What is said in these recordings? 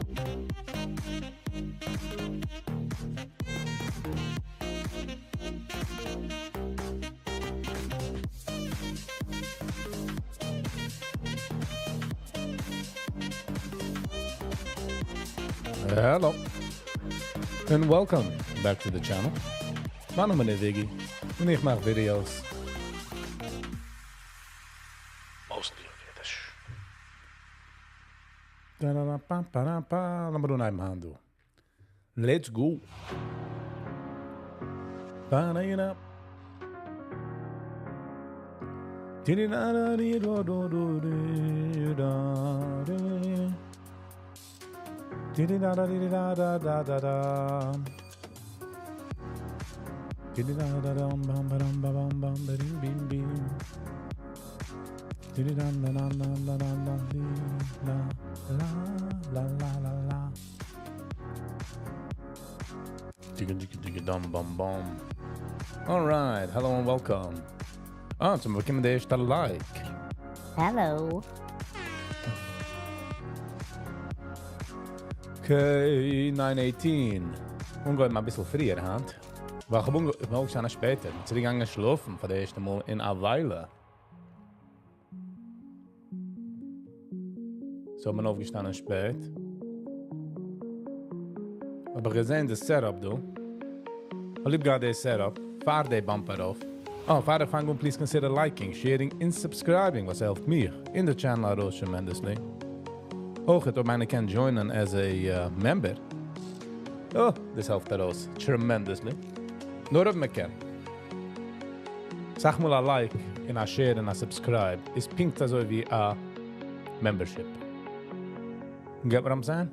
Hello and welcome back to the channel. מיין נאמען איז Iggy און איך מאך videos. Mostly אויף אידיש. לאמיר אנהייבן היינט דא. Let's go. Alright, hello and welcome. אה, צום באקומען די ערשטע like. Hello. Okay, nine eighteen. אנגעהויבן אביסל פריער היינט. ווייל איך האב אנגעהויבן, איך בין אויפגעשטאנען שפעטער. בין צוריקגעגאנגען שלאפן פאר די ערשטע מאל אין א וויילע. So בין אויפגעשטאנען שפעט. האב איך געזען די setup דא. האב ליב געהאט די setup. פאר די bump ארויף. Oh, פאר איך פאנג אן, please consider liking, sharing און subscribing, וואס העלפט מיר אין די channel ארויס tremendously. אויך אויב איינער קען join ען as a member. Oh, דאס העלפט ארויס tremendously. נאר אויב מען קען. סאך מאל א like און א share און א subscribe איז פונקט אזוי ווי א membership. Get what I'm saying?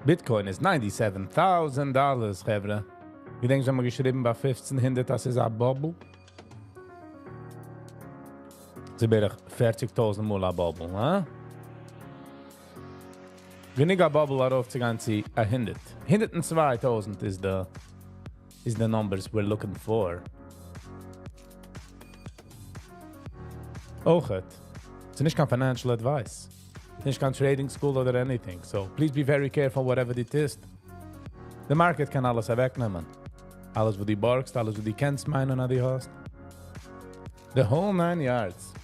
Bitcoin איז ninety seven thousand dollars, חברה. געדענקסט ווען מ'האט געשריבן ביי 1500 אז ס'איז א bubble? ס'איז בערך 40,000 מאל א bubble, הא? גענוג א bubble ארויפצוגיין צו א הונדערט. 102,000 איז די איז די numbers we're looking for. אויכעט, ס'איז נישט קיין financial advice. נישט קיין trading school אדער anything. So please be very careful whatever דו טוסט. די market קען אלעס אוועקנעמען. אלעס וואס דו בארגסט, אלעס וואס דו קענסט מיינען אז דו האסט. The whole nine yards.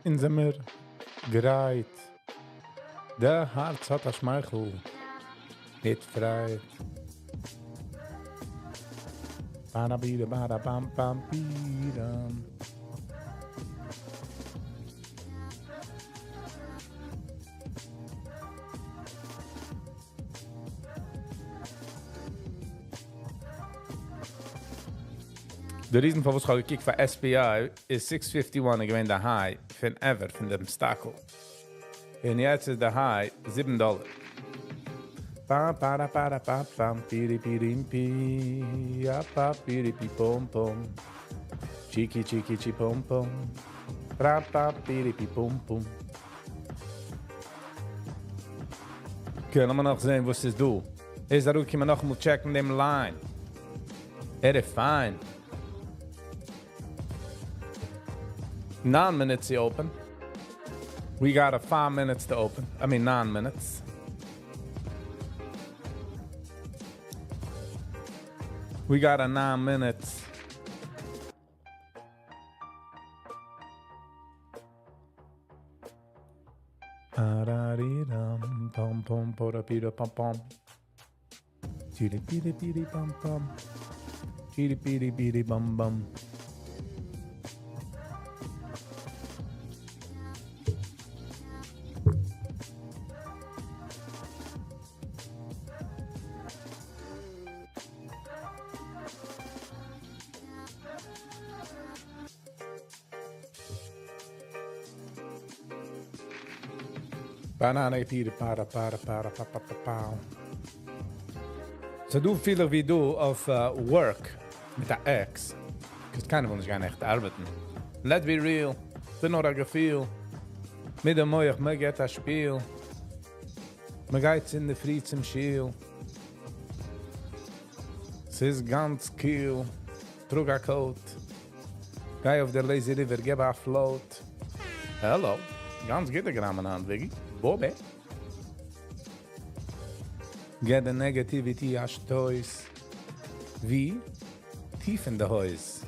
אונז זעמיר גרייט. דער הארץ האט א שמייכל. מיט פרייד. באדא באדא באם באם בידאם. די reason פארוואס איך האב געקוקט פאר SPY איז six fifty one איז געווען די high פון ever פון דעם stock ל. און יעצט איז די high זיבן דאלער. פאם פארא פארא פאם פאם פירי פירים פי יא פא פירי פי פום פום טשיקי טשיקי טשי פום פום פרא פא פירי פי פום פום. Okay, לאמיר נאך זען וואס איז דא. איז אראפגעקומען נאכאמאל check ן דעם line. ער איז פיין. 9 minutes to open. We got a 5 minutes to open. I mean 9 minutes. We got a 9 minutes. פאם פאם פארא פירא פאם פאם. טשירי פירי פירי פאם פאם. טשירי פירי פירי באם באם. באנאנע פירא פארא פארא פארא פא פא פא פאו. ס'דא פילע ווי דו אויף work מיט א X. 'Cause קיינער וויל נישט גיין עכט ארבעטן. Let's be real. ס'איז נאר א געפיל. מיט דעם מח, מען געט א שפיל. מען גייט אין דער פרי צום שול. ס'איז גאנץ קיל. טראג א coat. גיי אויף דער lazy river, געב א float. Hello. גאנץ גוטע גראמען היינט, Viggy. Bobby. געב די negativity א שטויס. ווי? טיף אין די הויז.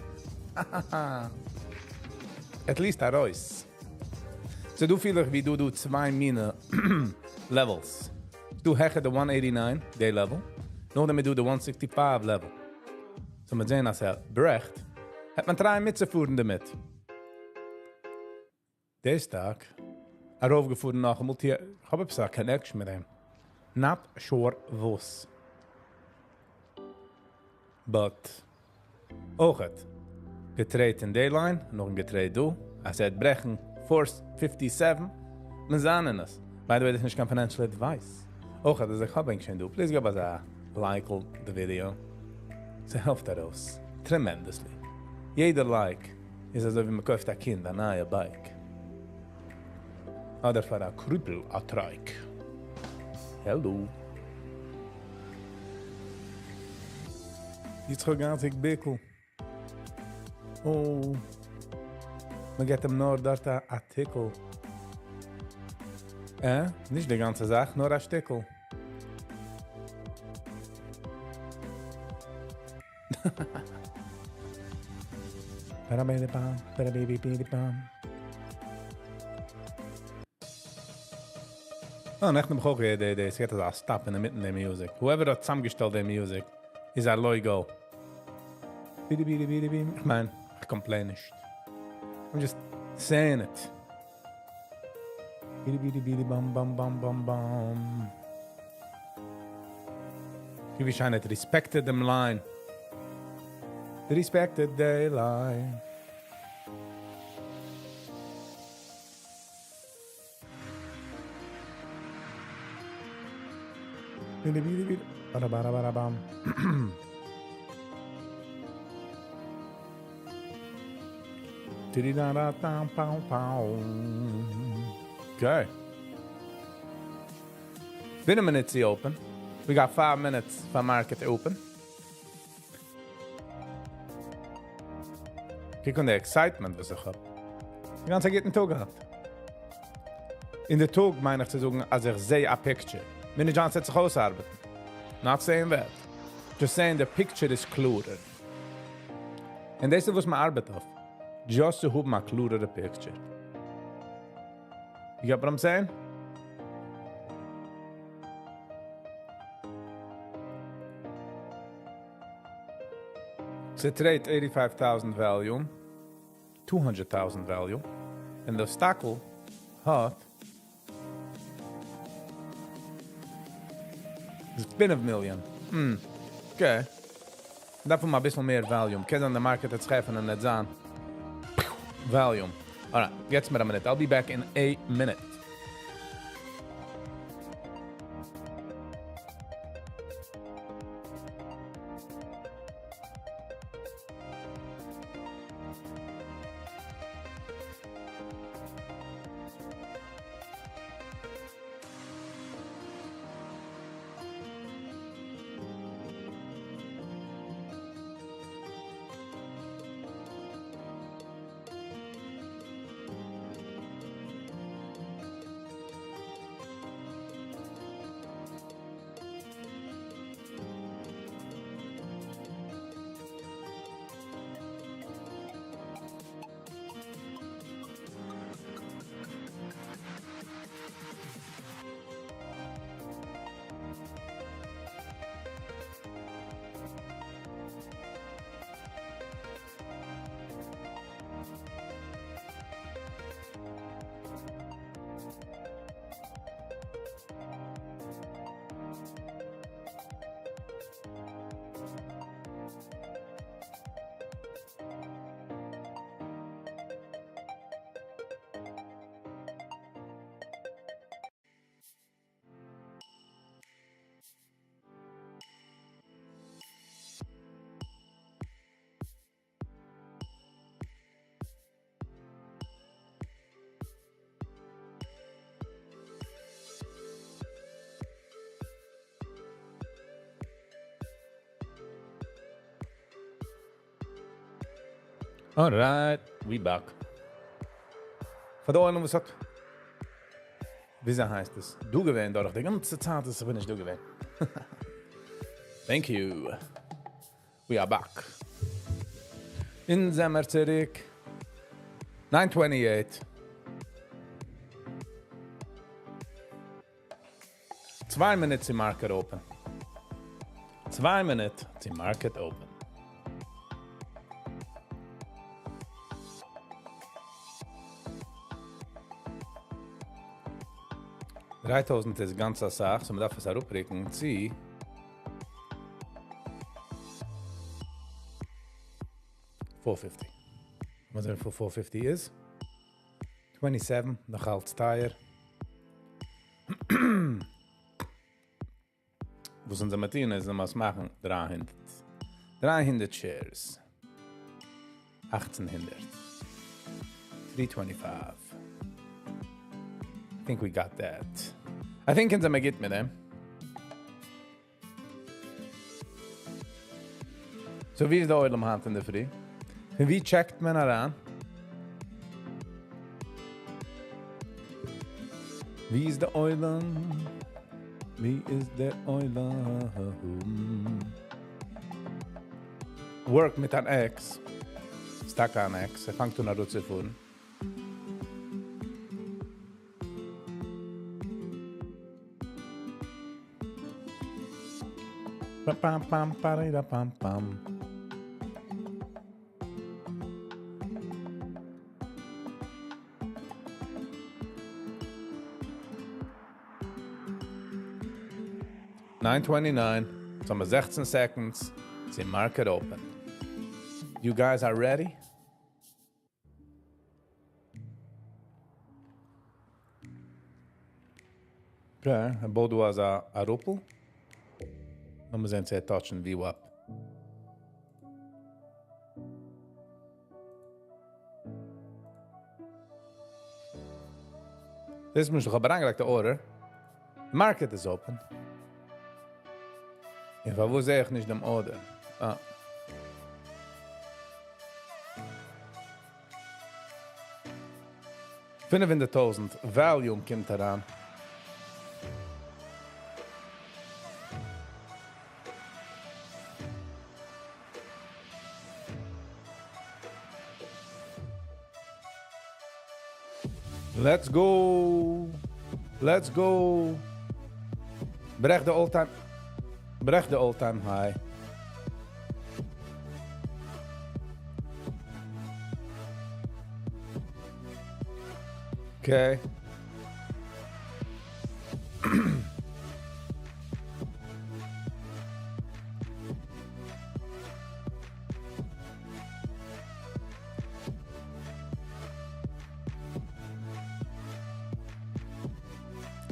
At least ארויס. So דא פיל איך ווי דא דא צוויי מינע levels. דא העכער די 189 day level. נאכדעם איז דא די 165 level. So מיר זעען אז ער ברעכט, האט מען try מיטצופארן דערמיט. דער stock ארויפגעפארן נאכאמאל. איך האב עפעס א connection מיט אים. Not sure וואס. But אויך האט געtrade אין די line, נאך געtrade דא. אז ער האט ברעכן 457, מיר זעען עס. By the way, דאס איז נישט קיין financial advice. אויך האט ער זיך האב שוין דא. Please געב א like the video. ס'העלפט ארויס. Tremendously. יעדער like איז אזוי ווי מען קויפט א קינד א נייע bike. אדער פאר א קריפל א trike. Hello. יצחק גאנץ ביקל. Oh. מען געט אים נאר דארט א טיקל. אה? נישט די גאנצע זאך, נאר א שטיקל. Ba-da-ba-da-bam, ba-da-ba-ba-ba-bam. Oh, נעכטן האב איך אויך געהערט, די, עס גייט אזא stop אין דער מיטן די music. Whoever האט צוזאמגעשטעלט די music, איז א logo. בידי, בידי, בידי, בידי. איך מיין, איך complain נישט. I'm just saying it. בידי, בידי, בידי, bam, bam, bam, bam, bam. ווי שיין האט respected דעם line. Respected the line. בידי, בידי, בידי. Bada, bada, bada, bam. Di-di-da-da-dam, pow, pow. Okay. Been a minute to open. We got 5 minutes for market to open. קוק אן די excitement וואס איך האב. די גאנצע גוטן טאג געהאט. אין די טאג מיין איך צו זאגן, אז איך זע א picture. מיין נישט אז זיך אויסארבעטן. Not saying that. Just saying the picture is קלארער. און דאס איז וואס מען ארבעט אויף. Just צו האבן א קלארערע picture. You get what I'm saying? ס'trade 85,000 volume, 200,000 volume, און דער stock האט 5 million. Okay. דארף מען א ביסל מער volume. קען זיין, די market האט טרעפן און נישט זיין. Volume. Alright, געטס מיר a minute. I'll be back in a minute. Alright, we back. פאר די עולם וואס האט וויאזוי הייסט עס? דא געווען דורך די גאנצע צייט וואס איך בין נישט דא געווען. Thank you. We are back. אונז זעמער צוריק. 9:28. 2 מינוט צו market open. 2 מינוט צו market open. 3000 איז גאנץ א סאך, so מ'דארף עס אראפרוקן צו 450. וואס זען 450 איז? 27, נאך אלץ טייער. וואס אונזער מאטין איז, מ'מוז מאכן 300. 300 shares. 1800. 325. I think we got that. I think אונז זעמיר גוט מיט דעם. So ווי איז דער עולם היינט אין דער פרי? און ווי check ט מען אריין? ווי איז דער עולם? ווי איז דער עולם? Work מיט אן X. ס'טאקע אן X. ער פאנגט אן אראפצופארן. Pam pam pam parida pam pam. 9:29. It's almost 16 seconds. It's market open. You guys are ready? Okay, ער בויט דא אזא א ראפל. לאמיר זען, צו ער touch ן VWAP. דאס מוז איך האב אריינגעלייגט די order. Market is open. און פארוואס זע איך נישט דעם order? אה. 500.000 volume קומט אריין. Let's go. Let's go. ברעך די all-time ברעך די all-time high. Okay.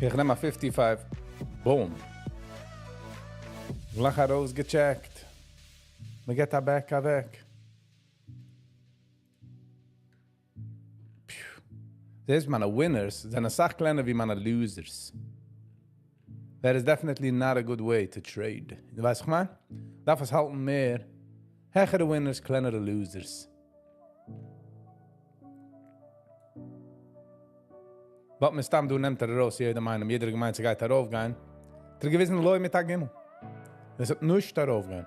איך נעם א 55. Boom. גלייך ארויסגע check ט. מ'געט א back אוועק. דאס מיינע winners זענען א סאך קלענער ווי מיינע losers. That is definitely not a good way to trade. דו ווייסט, איך מיין? דארף עס האלטן מער העכערע winners, קלענערע losers. But מסתם דא נעמט ער ארויס יעדעם איינעם, יעדער געמיינט, ס'גייט ארויפגיין. דער געוויסן לוי מיט א גימל. עס וועט נישט ארויפגיין.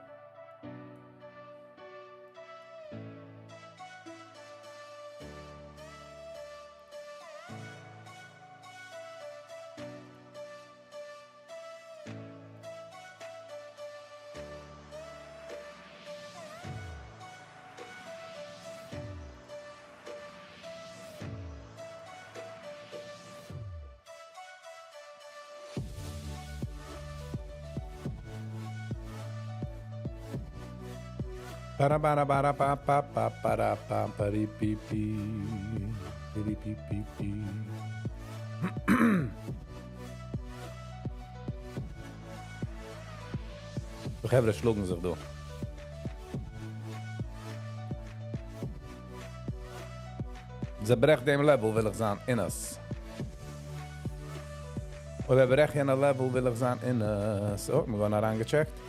Para para para pa pa pa para pa pari pi pi pi pi pi pi. די חברה שלאגן זיך דא. זיי ברעכט דעם level וויל איך זיין אין עס. אויב ער ברעכט יענע level וויל איך זיין אין עס. Oh, מיר גייען אריינגע check ט.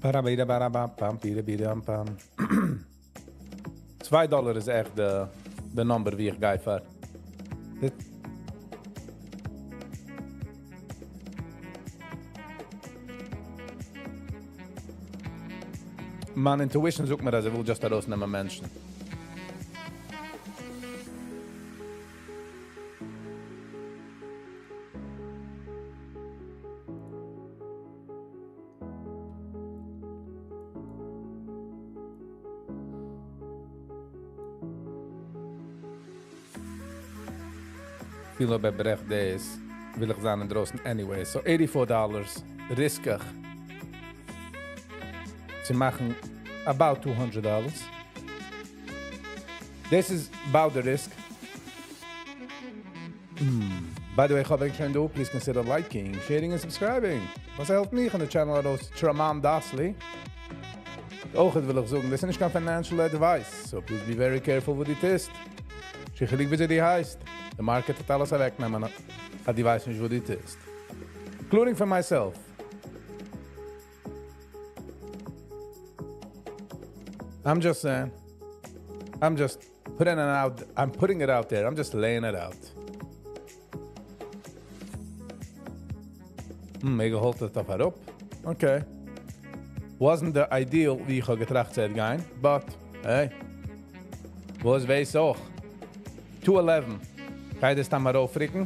באראבידאבאראבאפאם צוויי דאלער איז עכט די די number ווי איך גיי פאר. מיין intuition זאגט מיר אז ער וויל just ארויסנעמען מענטשן. אפילו אויב ער ברעכט דאס, וויל איך זיין אינדרויסן anyway. So 84 dollars risk איך צו מאכן about 200 dollars. דאס איז about the risk. By the way, איך האב ענק שוין דא. Please consider liking, sharing and subscribing. וואס העלפט מיך און די channel ארויס tremendously. אויך וויל איך זאגן, דאס איז נישט קיין financial advice. So please be very careful וואס דו טוסט. שיכעליג ווי דו הייסט. The market האט אלעס אוועקנעמען. אז דו ווייסט נישט וואס דו טוסט. Including for myself. I'm just saying. I'm just putting it out. I'm putting it out there. I'm just laying it out. Mega האלט עס דאך אראפ. Okay. Wasn't the ideal ווי איך האב געטראכט צו גיין, but hey. וואס ווייס אויך. 211. גייט עס דאן מאל ארויפריקן?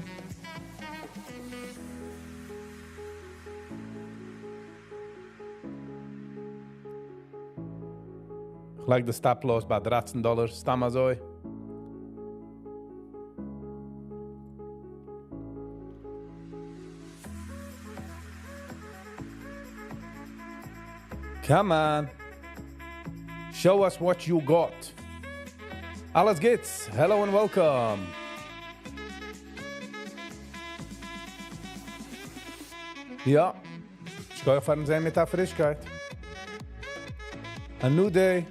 איך לייג די stop loss ביי 13 דאלער, סתם אזוי. Come on. Show us what you got. אלעס גוטס. Hello and welcome. יא. שכוח פארן זען מיט א פרישקייט. A new day.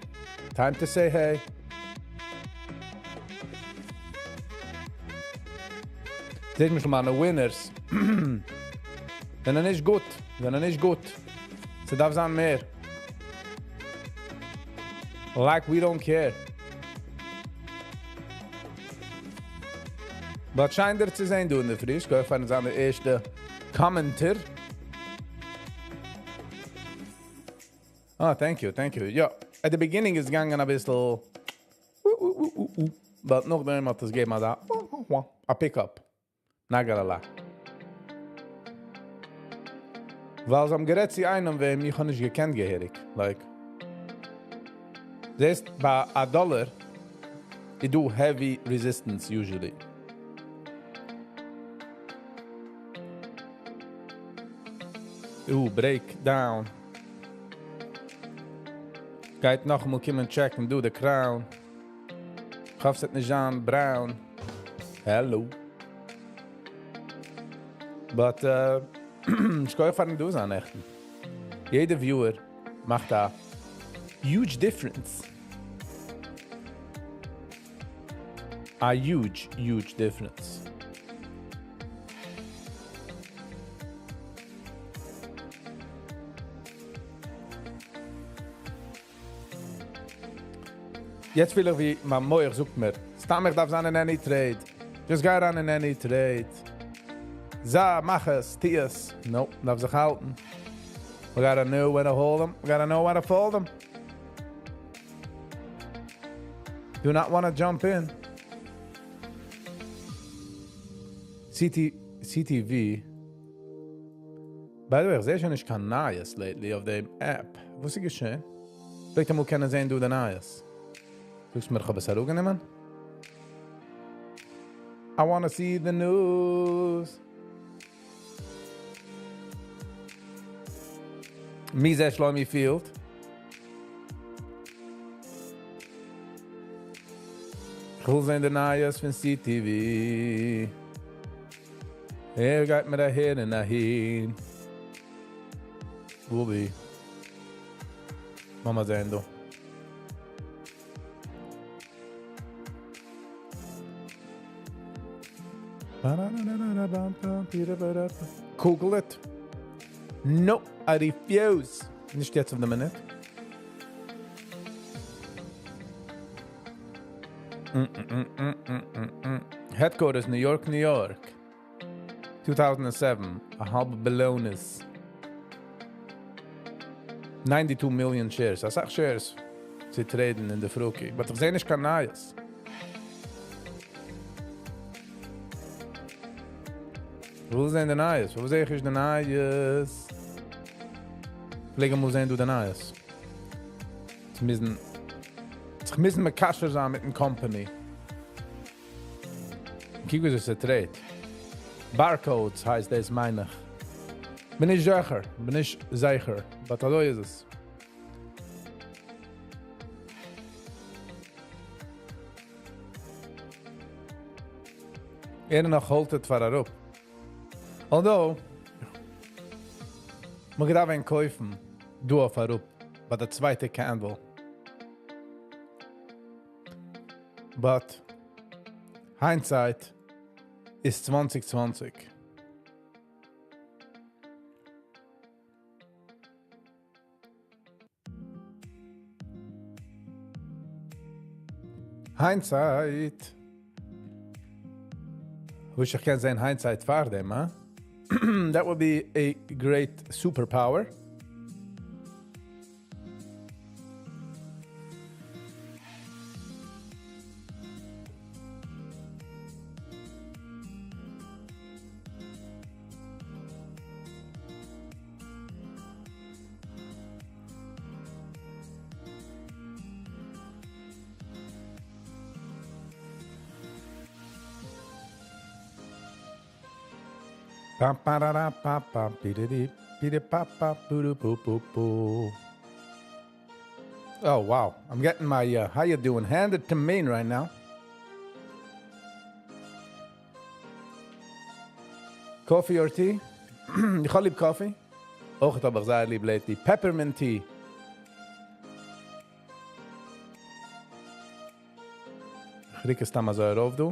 Time to say hey. זעט מיר שוין מיינע winners. זענען נישט גוט. זענען נישט גוט. ס'דארף זיין מער. Like we don't care. But שיין דיר צו זען דא אין דער פרי. שכוח פארן זיין דער ערשטע commenter. Ah, thank you, thank you. יא, at the beginning איז געגאנגען א ביסל, but נאכדעם האט עס געגעבן א pick-up. Not gonna lie. ווייל זיי האבן גערעדט צו איינעם, וועם איך האב נישט געקענט געהעריג. Like, זעסט, ביי א דאלער, איז דא heavy resistance usually. Break down. גייט נאכאמאל קומען checken, דא, the crown. איך האף, ס'וועט נישט זיין brown. Hello. But, שכוח פארן דא זיין, נעכטן. יעדער viewer מאכט א huge difference. A huge, huge difference. יעצט פיל איך ווי מיין מוח זאגט מיר, סתם איך דארף זיין אין any trade. Just גיי אריין אין any trade. זא, מאך עס, טו עס. No, דארף זיך האלטן. We gotta know when to hold them. We gotta know when to fold them. Do not want to jump in. CT, CTV. By the way, איך זע שוין נישט קיין נייעס lately אויף דעם app. וואס איז געשען? פלעגט אמאל קענען זען דא די נייעס. זאגסט מיר, איך האב עס אראפגענומען? I want to see the news. מי זה שלומי פילד? איך וויל זען די נייעס פון CTV. ער גייט מיר אהער און אהין. וואו בי? לאמיר זען דא. Google it. No, I refuse. נישט יעצט אויף די מינוט. Headquarters New York, New York. 2007, א האלבע ביליאן איז 92 million shares. אסאך shares צו trade ן אין די פרוקי. But איך זע נישט קיין נייעס. איך וויל זען די נייעס. וואו זע איך נישט די נייעס? פלעג אמאל זען דא די נייעס. זיך מוזן, זיך מוזן מקשר זיין מיטן company. קוק ווי עס trade ט. Barcodes הייסט דאס, מיין איך. בין נישט זיכער, בין נישט זיכער, but אזוי איז עס. ער נאך האלט עס פאר אראפ. Although, מען דארף ווען קויפן, דא אויף אראפ, ביי די צווייטע candle. But, hindsight is 2020. Hindsight. Wish איך קען זען hindsight פאר דעם, huh? That would be a great superpower. Pa pa ra ra pa pa pi di di pi di pa pa pu du pu pu pu. Oh wow, I'm getting my how you doing handed to me right now. Coffee or tea? איך האב ליב coffee. אויך האב איך זייער ליב lately peppermint tea. איך רוק עס סתם אזוי ארויף דא.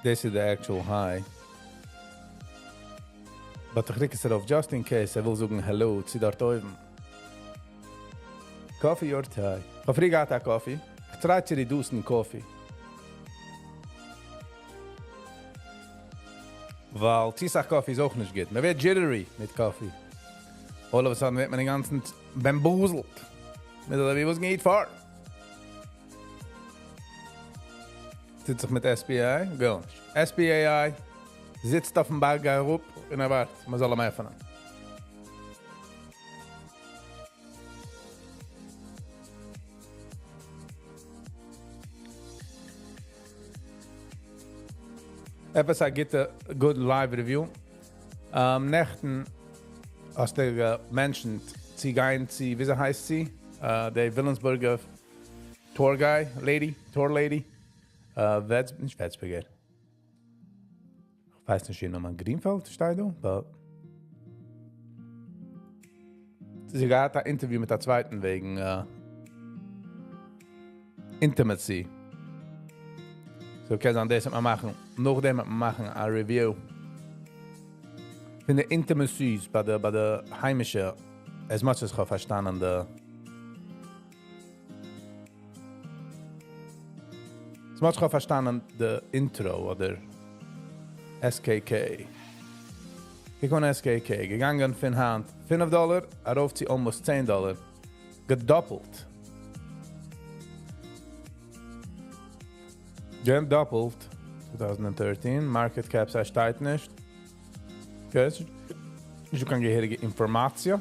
This is the actual high. But איך רוק עס ארויף just in case ער וויל זאגן hello צו דארט אויבן. Coffee or tea? איך האב פריער געהאט א coffee. איך try צו reduce ן coffee. ווייל צו סאך coffee איז אויך נישט גוט. מען ווערט jittery מיט coffee. All of a sudden ווערט מען אינגאנצן bamboozled. מיט אזוי ווי וואס גייט פאר? טוט זיך מיט SPI? גארנישט. SPAI זיצט אויפן בארג אראפ און ער ווארט, מען זאל אים עפענען. עפעס א גוטע good live review. נעכטן האסטו mentioned צו גיין צו, וויאזוי הייסט זי? די וויליאמסבורגער tour guy, lady, tour lady. וועץ, נישט וועצבערגער. איך ווייס נישט איר נאמען. גרינפעלד שטייט דא, but זי געהאט אן interview מיט א צווייטן וועגן intimacy. So קען זיין, דאס וועט מען מאכן. נאכדעם וועט מען מאכן א review פון די intimacies ביי די היימישע, as much as איך האב פארשטאנען די as much איך האב פארשטאנען די intro אדער SKK. קוק אן SKK, געגאנגען פון היינט 5 דאלער ארויף צו almost 10 דאלער. געדאפלט. געדאפלט 2013, market cap שטייט נישט. Okay, נישט קיין געהעריגע אינפארמאציע.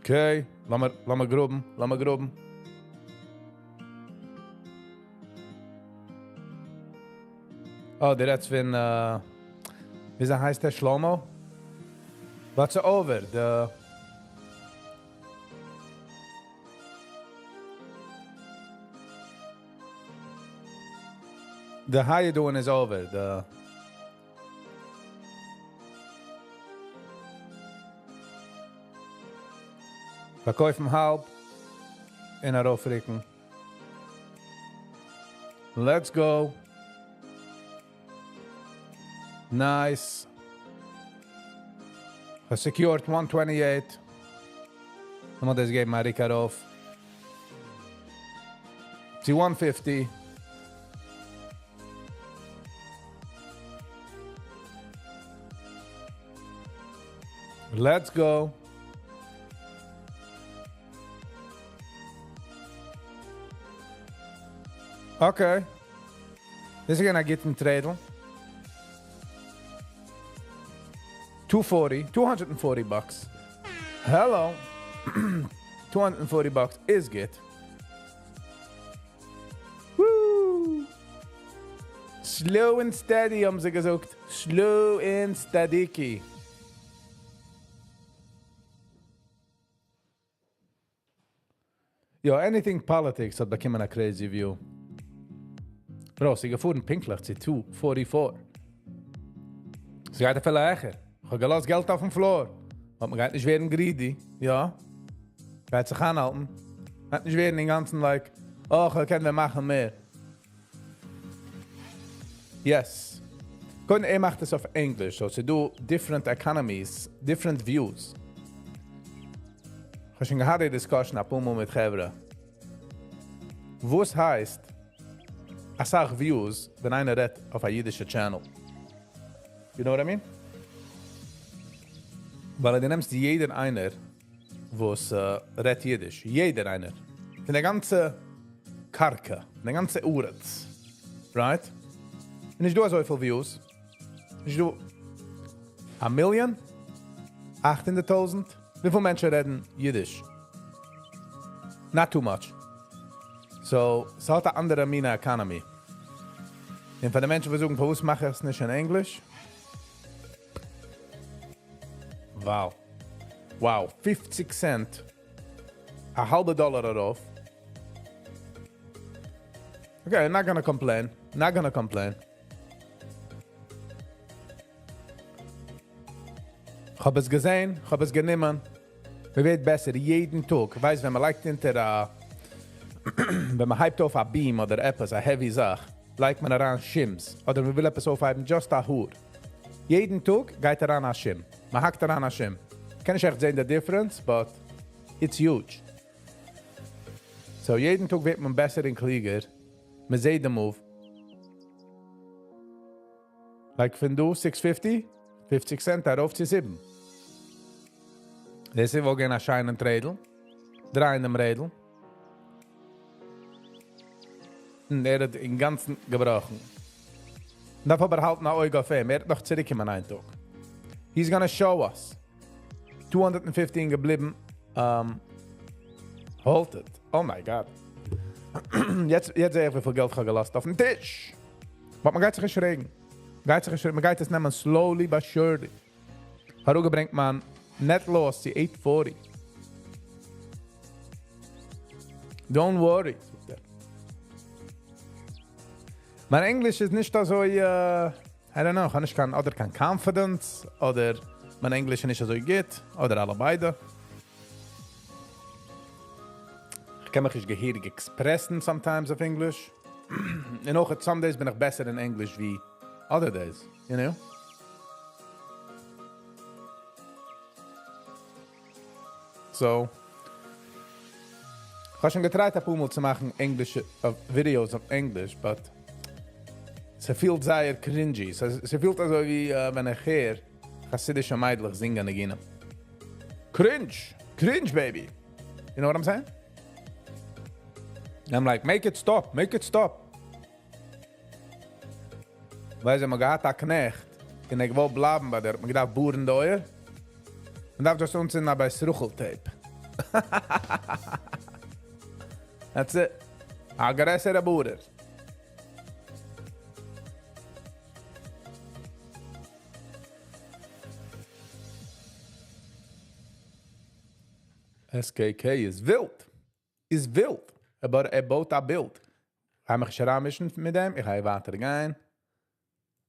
Okay, לאמיר גראבן, לאמיר גראבן. Oh, דער רעדט פון, וויאזוי הייסט דער שלמה? What's over? The The how you doing is over. The פארקויפן האלב און ארויפרוקן. Let's go. Nice. I secured 128. לאמיר דאס געבן א ריק ארויף. צו 150. Let's go. Okay. דאס איז געווען א גוטן trade. 240, 240 bucks. Hello. 240 bucks איז גוט. Woo! Slow and steady, האבן זיי געזאגט. Slow and steady. יא, anything politics האט באקומען א crazy view. Bro, ס'איז געפארן פונקטליך צו 244. ס'גייט אפילו העכער. איך האב געלאזט געלט אויפן floor. אבער מען גייט נישט ווערן greedy, יא. גייט זיך אנהאלטן. גייט נישט ווערן אינגאנצן like, oh, איך קען מאכן מער. Yes. קודם, ער מאכט עס אויף English, so ס'דא different economies, different views. איך האב שוין געהאט די discussion א פאר מאל מיט חברה. וואס הייסט, א סאך views, ווען איינער רעדט אויף א אידישע channel? You know what I mean? ווייל דו נעמסט יעדער איינער, וואס רעדט אידיש, יעדער איינער. פון דער גאנצע קרקע, פון דער גאנצע ארץ. Right? און נישט דא אזוי פיל views. נישט דא א מיליאן? 800,000? וויפיל מענטשן רעדן אידיש? Not too much. So, ס'האט אן אנדערע מינע economy. און פאר די מענטשן וואס זאגן, פארוואס מאך איך עס נישט אין English? Wow. Wow, 50 cent. א האלבע דאלאר ארויף. Okay, not gonna complain. Not gonna complain. איך האב עס געזען, איך האב עס גענומען. מען ווערט בעסער יעדן טאג. ווייסט, ווען מען לייגט אונטער א ווען מען הייבט אויף א beam אדער עפעס, א heavy זאך, לייגט מען אריין shims. אדער מען וויל עפעס אויפהייבן, just א האר. יעדן טאג גייט אריין א shim. מען האקט אריין א shim. קען נישט עכט זען the difference, but it's huge. So יעדן טאג ווערט מען בעסער און קליגער. מען זעט the move. Like פון דא 650, 50 cent ארויף צו 7. דאס איז וואלט געווען א שיינעם trade. דרייען דעם רעדל. און ער האט אינגאנצן געבראכן. דארף אבער האלטן א אויג אויף אים. ער וועט נאך צוריקקומען איין טאג. He's gonna show us. 215 געבליבן. Hold it. Oh my God. יעצט, יעצט זע איך, וויפיל געלט איך האב געלאזט אויפן טיש. אבער מען גייט זיך נישט רעגן. גייט זיך נישט רעגן. מען גייט עס נעמען slowly but surely. אראפגעברענגט מיין net loss צו 840. Don't worry, זאגט ער. מיין English איז נישט אזוי, I don't know, איך האב נישט קיין, אדער קיין confidence, אדער מיין English איז נישט אזוי גוט, אדער אלע ביידע. איך קען מיך נישט געהעריג express ן sometimes אויף English. און אויך some days בין איך בעסער אין English ווי other days, you know? So, איך האב שוין גע try ט א פאר מאל צו מאכן English videos אויף English, but ס'פילט זייער cringy. ס'פילט אזוי ווי ווען איך הער חסידישע מיידלעך זינגען ניגונים. Cringe! Cringe, baby! You know what I'm saying? I'm like, make it stop, make it stop. ווייל זיי האבן געהאט א קנעכט, און ער געוואלט בלייבן ביי דיר, מען געדארפט בארן די אויער. מען דארף דאס אנצינדן א בית רחל tape. That's it. א גרעסערע בארער. SKK איז ווילד. איז ווילד. אבער ער בויט א בילד. גיי מיך נישט אריינמישן מיט דעם. איך גיי ווייטער גיין.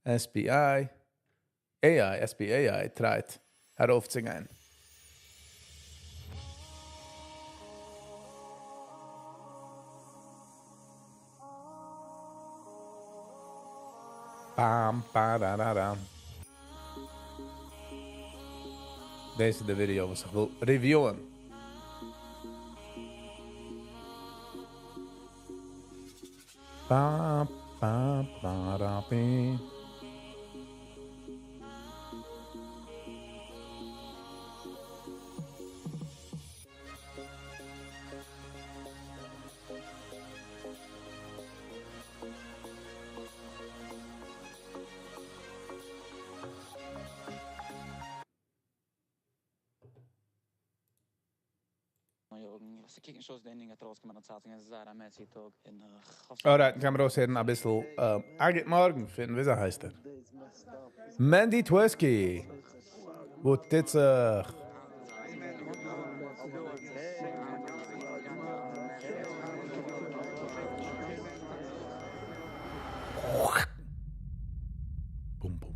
SPI. AI, SPAI try ט ארויפצוגיין. פאם פאראראראם. דאס איז די ווידעא וואס איך וויל review ען. פא פא פא רא פי. Alright, קען מען ארויסהערן אביסל א גוט מארגן פון וויאזוי הייסט ער? מענדי טווערסקי! וואס טוט זיך? בום בום.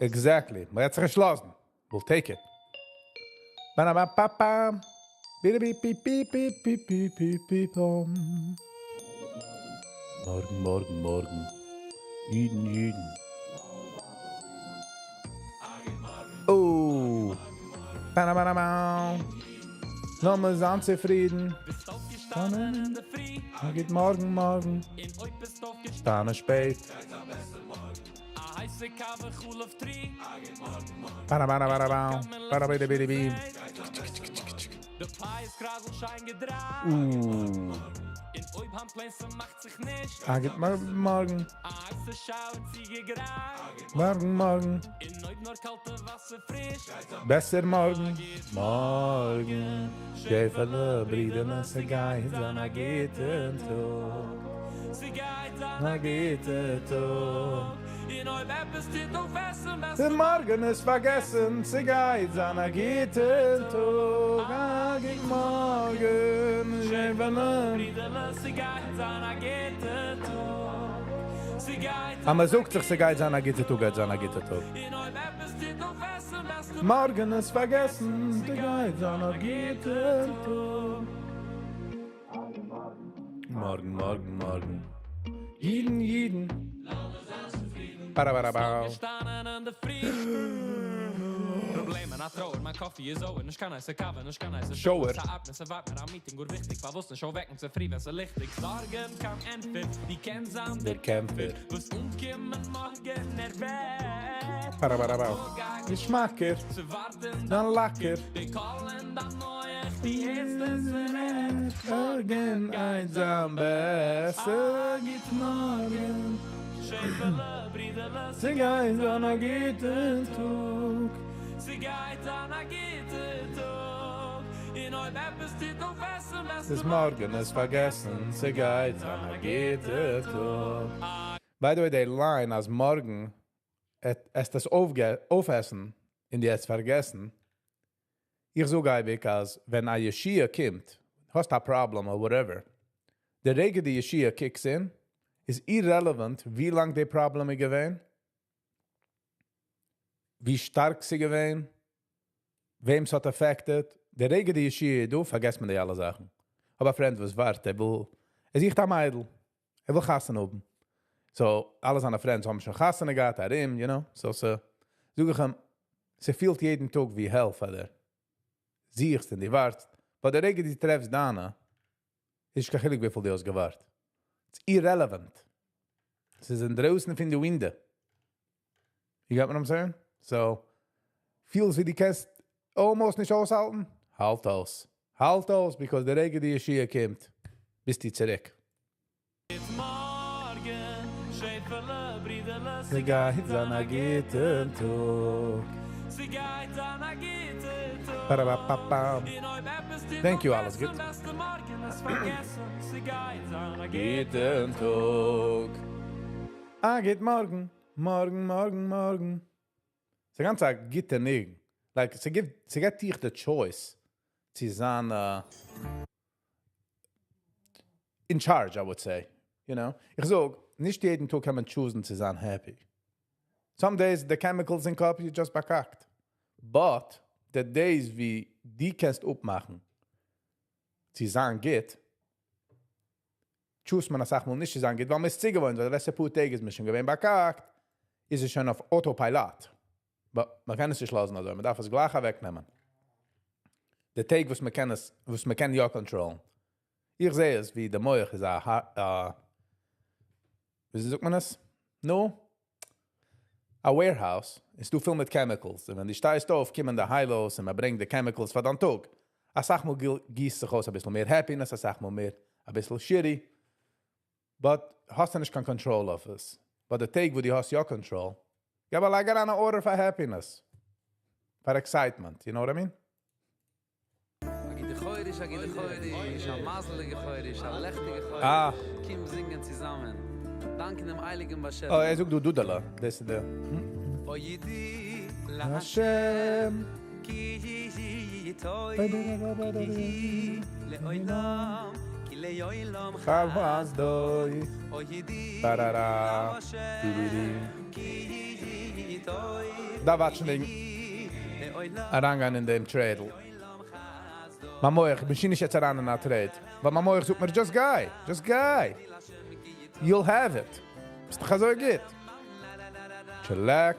Exactly, מ'גייט זיך נישט לאזן. We'll take it. באראבאפאפאם. ביריביפיפיפיפיפיפיפום. מארגן, מארגן, מארגן. אידן, אידן. אוי. באראבאראבאו. לאמיר זיין צופרידן. א גוט מארגן, מארגן. שטאנען שפעט. א גוט מארגן. מארגן מארגן. בעסער מארגן. מארגן. שעפעלע ברידעלע ס'גייט זיין א גוטן טאג. א גוטע טאג. דער מארגן איז פארגעסן, ס'גייט זיין א גוטע טאג. א גוט מארגן, שעפעלע. אז מען זאגט זיך ס'גייט זיין א גוטע טאג גייט זיין א גוטע טאג. מארגן איז פארגעסן, ס'גייט זיין א גוטע טאג. מארגן מארגן מארגן. אידן אידן. באראבאראבאו. Shower. דער קעמפער. באראבאראבאו. געשמאקער. דיין לאקער. מארגן גייט זיין בעסער. גוט מארגן. ס'גייט זיין א גוטן טאג. ס'איז מארגן איז פארגעסן. ס'גייט זיין א גוטע טאג. By the way, די line אז מארגן עסט עס אויפעסן און דו עסט פארגעסן. איך זאג אייביג אז ווען א ישועה קומט, האסט א problem or whatever, די רגע די ישועה kicks in, איז irrelevant ווי לאנג די problem איז געווען, ווי שטארק ס'איז געווען, וועם ס'האט affected. די רגע די ישועה איז דא, פארגעסט מען די אלע זאכן. האב א friend וואס ווארט, ער וויל, ער זוכט א מיידל, ער וויל חתונה האבן. So, אלע זיינע friends האבן שוין חתונה געהאט, ארום, you know, so זאג איך אים, ס'פילט יעדן טאג ווי hell פאר דיר. זוכסט און דו ווארטסט, but די רגע דו טרעפסט דיינע, איז נישט קיין חילוק וויפיל דו האסט געווארט. It's irrelevant. ס'איז אינדרויסן פון די window. You get what I'm saying? So, פילסט ווי דו קענסט almost נישט אויסהאלטן? האלט אויס. האלט אויס, because די רגע די ישועה קומט, ביסטו צוריק. ס'גייט זיין א גוטן טאג. פאראפאפאפאם. Thank you, אלעס גוט. גוטן טאג. א גוט מארגן. מארגן, מארגן, מארגן. ס'איז גאנץ א גוטע ניגון. Like, ס'גיט דיך the choice צו זיין in charge, I would say. You know? איך זאג, נישט יעדן טאג קען מען choose ן צו זיין happy. Some days the chemicals אין קאפ, you just באקאקט. But, the days ווי דו קענסט אפמאכן צו זיין גוט, choose ט מען אסאך מאל נישט צו זיין גוט, ווייל מען איז צוגעוואוינט, ווייל די לעצטע פאר טעג איז מען שוין געווען באקאקט, איז עס שוין אויף autopilot. But מען קען עס נישט לאזן אזוי, מען דארף עס גלייך אוועקנעמען. די טעג וואס מען קען עס, וואס מען קען יא control ן. איך זע עס ווי די מח איז א, ווי זאגט מען עס? נו? א warehouse, איז דא פיל מיט chemicals, און ווען דו שטייסט אויף קומען די היילות און מען ברענגט די chemicals פאר דיין טאג. אסאך מאל גיסט זיך אויס אביסל מער happiness, אסאך מאל מער אביסל shitty. But האסטו נישט קיין control אויף עס. But די טעג וואס דו האסט יא control, געב א לייג אריין א order פאר happiness, פאר excitement, you know what I mean? א גוטע חודש, א גוטע חודש, א מזל'דיגע חודש, א לעכטיגע חודש, קום זינגען צוזאמען, דאנקען דעם הייליגן באשעפער. אה, ער זאגט דא דודעלע, דאס איז די. הודו להשם כי טוב לעולם כי לעולם חסדו הודו להשם כי טוב דארף watch ן וועגן אריינגיין אין דעם trade ל. מיין מח, איך בין שוין נישט יעצט אריין אין א trade, ווייל מיין מח זאגט מיר just גיי, just גיי, you'll have it, ביסט דאך אזוי גוט. Chillax,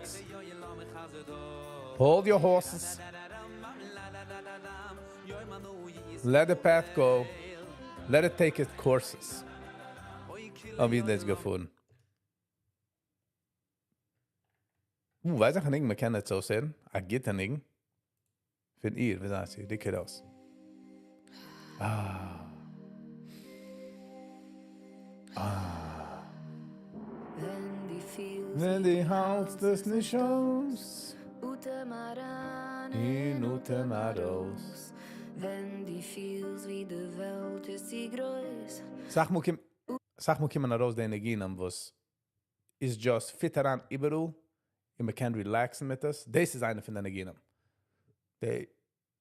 hold your horses, let the path go, let it take its courses. אה, ווי איז דאס געפארן? ווייס איך א ניגון מען קען עס אויסהערן? א גוטע ניגון? פון איר, ווי זייט איר? דיקער אויס. אה. אה. ווען דו האלטסט עס נישט אויס. און אטעם ארויס. סאך מאל קומט, סאך מאל קומען ארויס די ניגונים וואס איז just fit אריין איבעראל און מען קען relax ן מיט עס, דאס איז איינע פון די ניגונים. די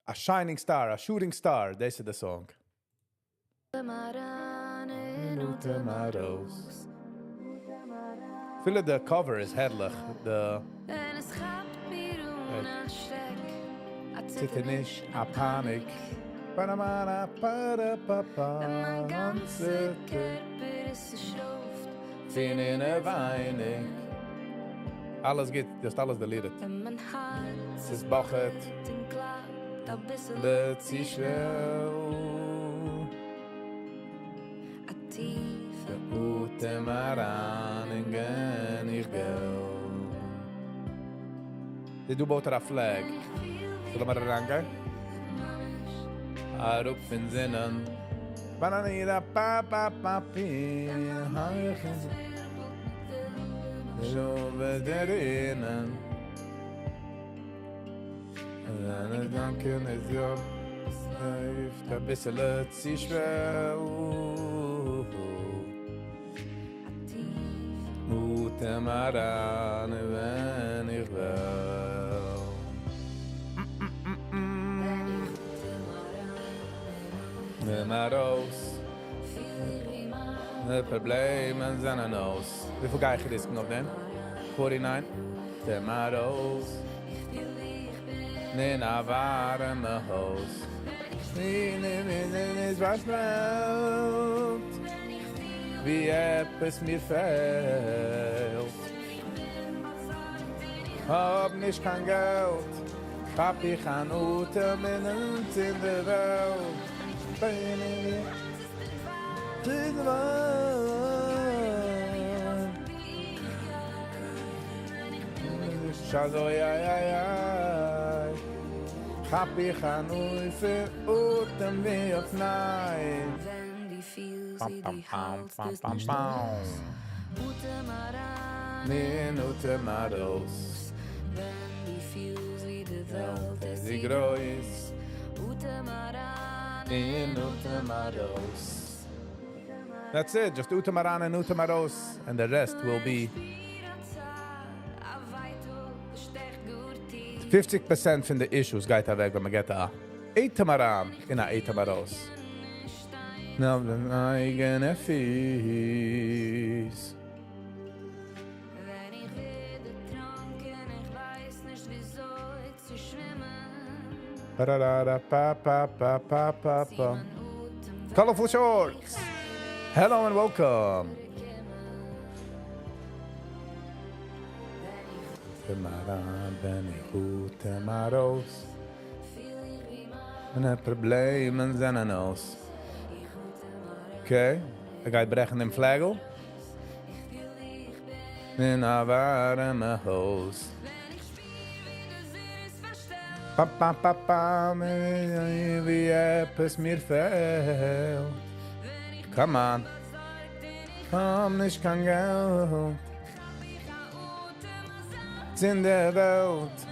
א shining star, א shooting star, דאס איז די song. אפילו די cover איז הערליך, די ציטערניש, א פאניק, פון אינעווייניג. אלעס גוט, דו האסט אלעס deleted. ס'איז באכעט. צו שנעל. אטעם אריין און גיין איך געל. דא בויט ער א flag. זאל מיר אריינגיין? אראפ פון זינען. באנאנירא פא פא פא פי. דערינען. דיינע געדאנקען איז יא לויפט אביסעלע צו שווער. אטעם אריין ווען איך וועל. נעם ארויס. די פראבלעמען זענען אויס. וויפיל גיי איך risk ן אויף דעם? 49. נעם ארויס. אין א ווארעמע הויז. איז פארשטעלט. ווי עפעס מיר פעלט. האב נישט קיין געלט. כאפ איך אן אטעם אין אין די וועלט. בין איך אין די וועלט. אזוי איי איי איי. כאפ איך אן אויף אטעם ווי אויף ניי. פאם פאם פאם פאם פאם פאם. און אטעם ארויס. איז גרויס. און אטעם ארויס. That's it, just אטעם אריין און אטעם ארויס, and the rest will be 50% פון די issues גייט אוועק ווען מען געט א אטעם אריין און א אטעם ארויס. נאר די אייגענע פיס. ווען איך ווער דערטראנקען, איך ווייס נישט וויאזוי צו שווימען. Pa-ra-ra-ra, pa, pa, pa, pa, pa, pa. Colorful shorts. Hello and welcome. אטעם אריין ווען איך אטעם ארויס. מיינע פראבלעמען זענען אויס. Okay, ער גייט ברעכן דעם פלעגל. אין א ווארעמע הויז. פא פא פא פא ווי עפעס מיר פעלט. Come on. האב נישט קיין געלט. אין דער וועלט.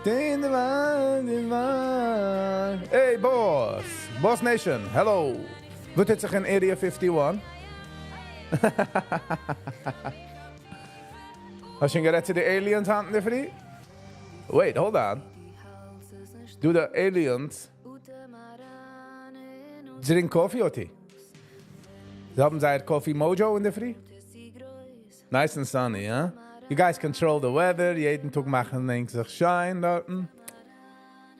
אין דער וועלט, אין וועלט. Hey, boss. Boss Nation, hello. וואס טוט זיך אין Area 51? האסט שוין גערעדט צו די aliens היינט אינדערפרי? Wait, hold on. Do the aliens drink coffee or tea? זיי האבן זייער coffee mojo אינדערפרי? Nice and sunny, huh? You guys control the weather. יעדן טאג מאכן ענק זיך שיין דארטן.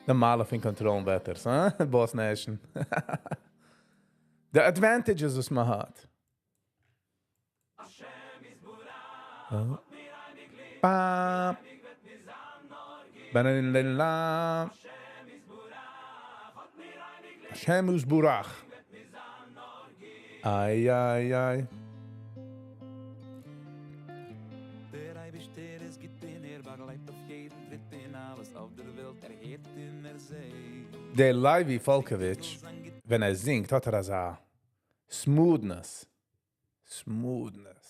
די מעלה פון control weathers, huh? Boss Nation. The advantages וואס מען האט. Oh. Ba. Ba-da-da-da-da. השם יתברך. Ai, ai, ai. דער אייבערשטער איז גוט און ער באגלייט אויף יעדן טריט און אלעס אויף דער וועלט ער הערט און ער זעט. דער Levi Falkovich, ווען ער זינגט, האט ער אזא smoothness. Smoothness.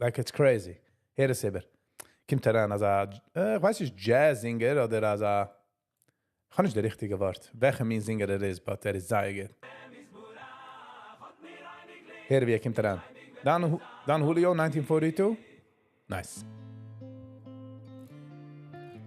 Like it's crazy. הער עס איבער. קומט אריין אזא, איך ווייס נישט, jazz singer אדער אזא, איך האב נישט די ריכטיגע ווארט, וועלכע מין singer ער איז, but ער איז זייער גוט. הער ווי ער קומט אריין. Don Julio, 1942. Nice.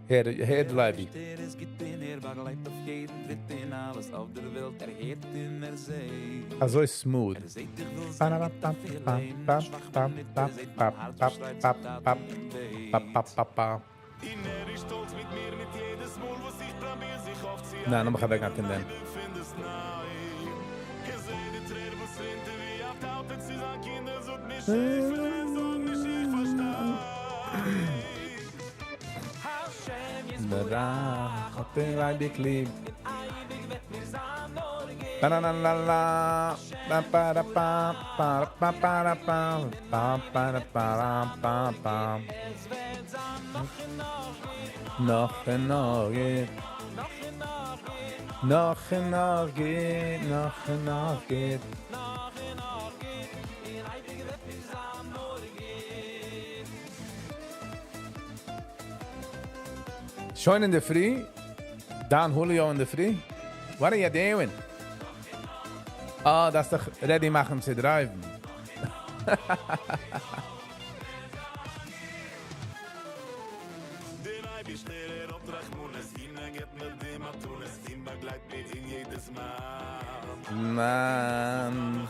הער, הער Levi. דער איז גוט און ער באגלייט אויף יעדן טריט און אלעס אויף דער וועלט ער הערט און ער זעט. אזוי smooth. ער זעט איך וויל זיין גוט אפילו אין א שוואכע מינוט, ער זעט מיין הארץ וואס שרייט צום טאטן און בעט. ניין, לאמיך אוועקגיין פון דעם. האט מיר אייביג ליב. La la la la la ba ba da ba ba ba ba da ba ba ba da ba da ba ba. נאך און נאך גוט. נאך און נאך גוט, נאך און נאך גוט. שוין אינדערפרי? Don Julio אינדערפרי? What are you doing? אה, דאס דאך ready מאכן צו drive ן. מאן.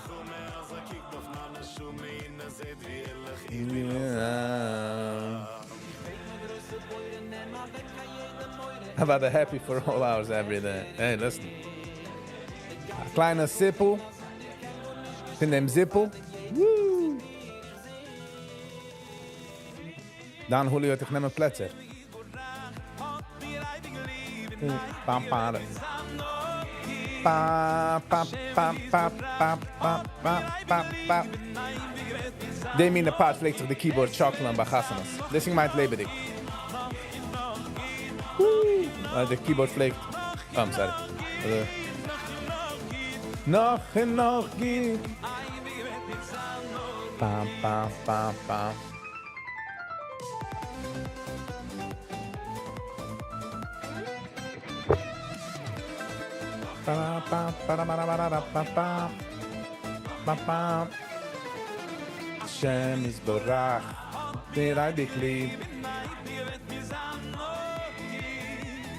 Yeah. How about the happy for all hours every day? Hey, listen. א קליינע sip פון דעם זיפל. Woo! Don Julio האט איך נעמען פלעצער. Pam, pam. Pa, pa, pa, pa, pa, pa, pa, pa, pa. די מין part פלעגט זיך די keyboard שאקלען ביי חתונות. דאס מיינט לעבעדיג. די keyboard פלעגט. Oh, I'm sorry. נאך און נאך גוט. Pam, pam, pam, pam. Pa, pa, pa, pa, pa, pa, pa, pa, pa, pa. השם יתברך, מיר אייביג ליב.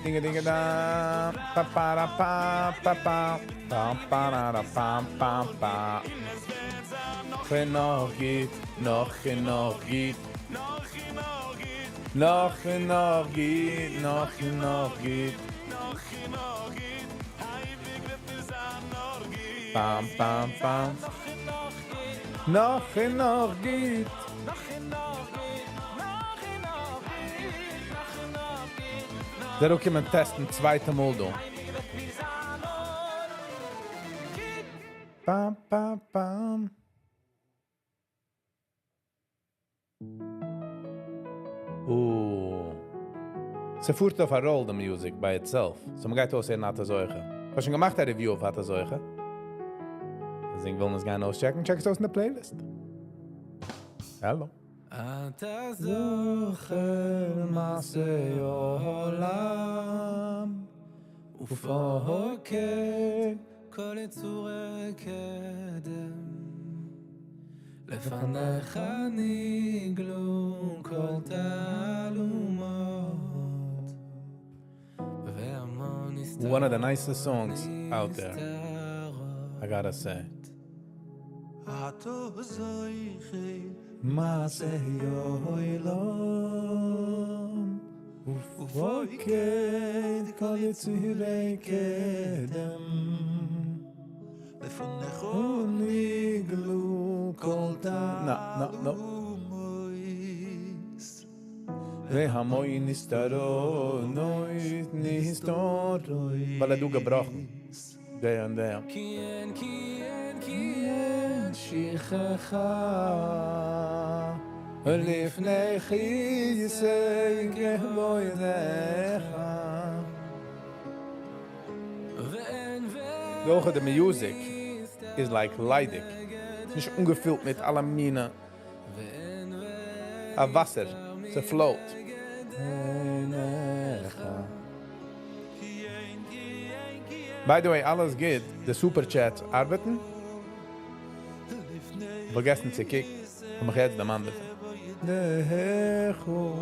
דינגע דינגע דא, pa pa da pa pa pa, pa pa da da pa pa pa. נאך און נאך גוט, נאך און נאך גוט. נאך און נאך גוט, נאך און נאך גוט. פאם פאם פאם. נאך און נאך גוט. דער קומען טעסטן צווייטע מאל דא. פאם פאם פאם. Oh. ס'פארט אויף א roll, the music, by itself. So מ'גייט אויסהערן אתה זוכה. איך האב שוין געמאכט א review אויף אתה זוכה. אז איר ווילט עס גיין אויסטשעקן, check עס אויס אין די playlist. Hello. אתה זוכר מעשה עולם ופוקד כל יצורי קדם לפניך נגלו כל תעלומות והמון One of the nicest songs out there, I gotta say. אתה זוכר מעשה עולם ופוקד כל יצורי קדם לפניך נגלו כל ת... No, no, no. והמון נסתרות נסתרות ווייל ער דא געבראכן. דער און דער. כי אין, כי אין, כי אין שכחה לפני כיסא כבודך. ואין ואין אויך the music is like ליידיג. נישט אנגעפילט מיט אלע מיני א וואסער. ס' float. עיניך. By the way, אלעס גוט. The super chats ארבעטן. פארגעסן צו קוקן. האב מיך יעצט דערמאנט. דכו.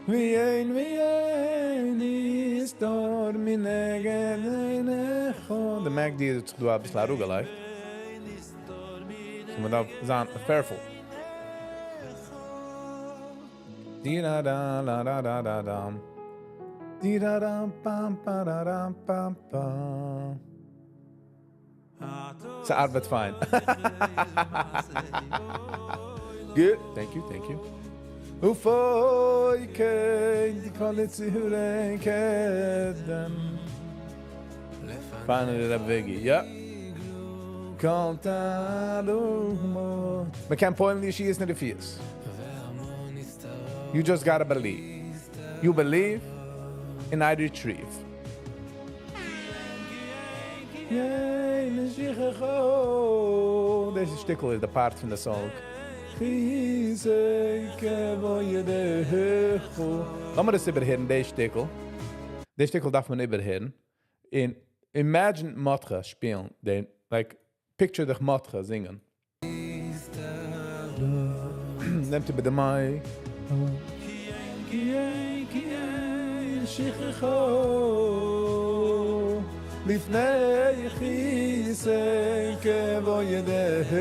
ואין ואין נסתר מנגד עיניך. The MACD האט זיך דא א ביסל אראפגעלייגט. So מען דארף זיין careful. Di da da la da da da dam. Di da dam pam pa da dam pam pam. ס'ארבעט פיין. Good. Thank you, thank you. ופוקד כל יצורי קדם. Finally, the Biggie. Yeah. כל תעלומות. מ'קען פועל'ן ישועות און רפואות. You just gotta believe. You believe, and I retrieve. Yay, דאס איז שטיקל איז the part פון די song. כיסא כבודך. לאמיר דאס איבערהערן, די שטיקל. די שטיקל דארף מען איבערהערן. און imagine מרדכי שפילן, דעם, like, picture דיך מרדכי זינגען. נעמט איבער די mic. כי אין, כי אין שכחה לפני כיסא כבודך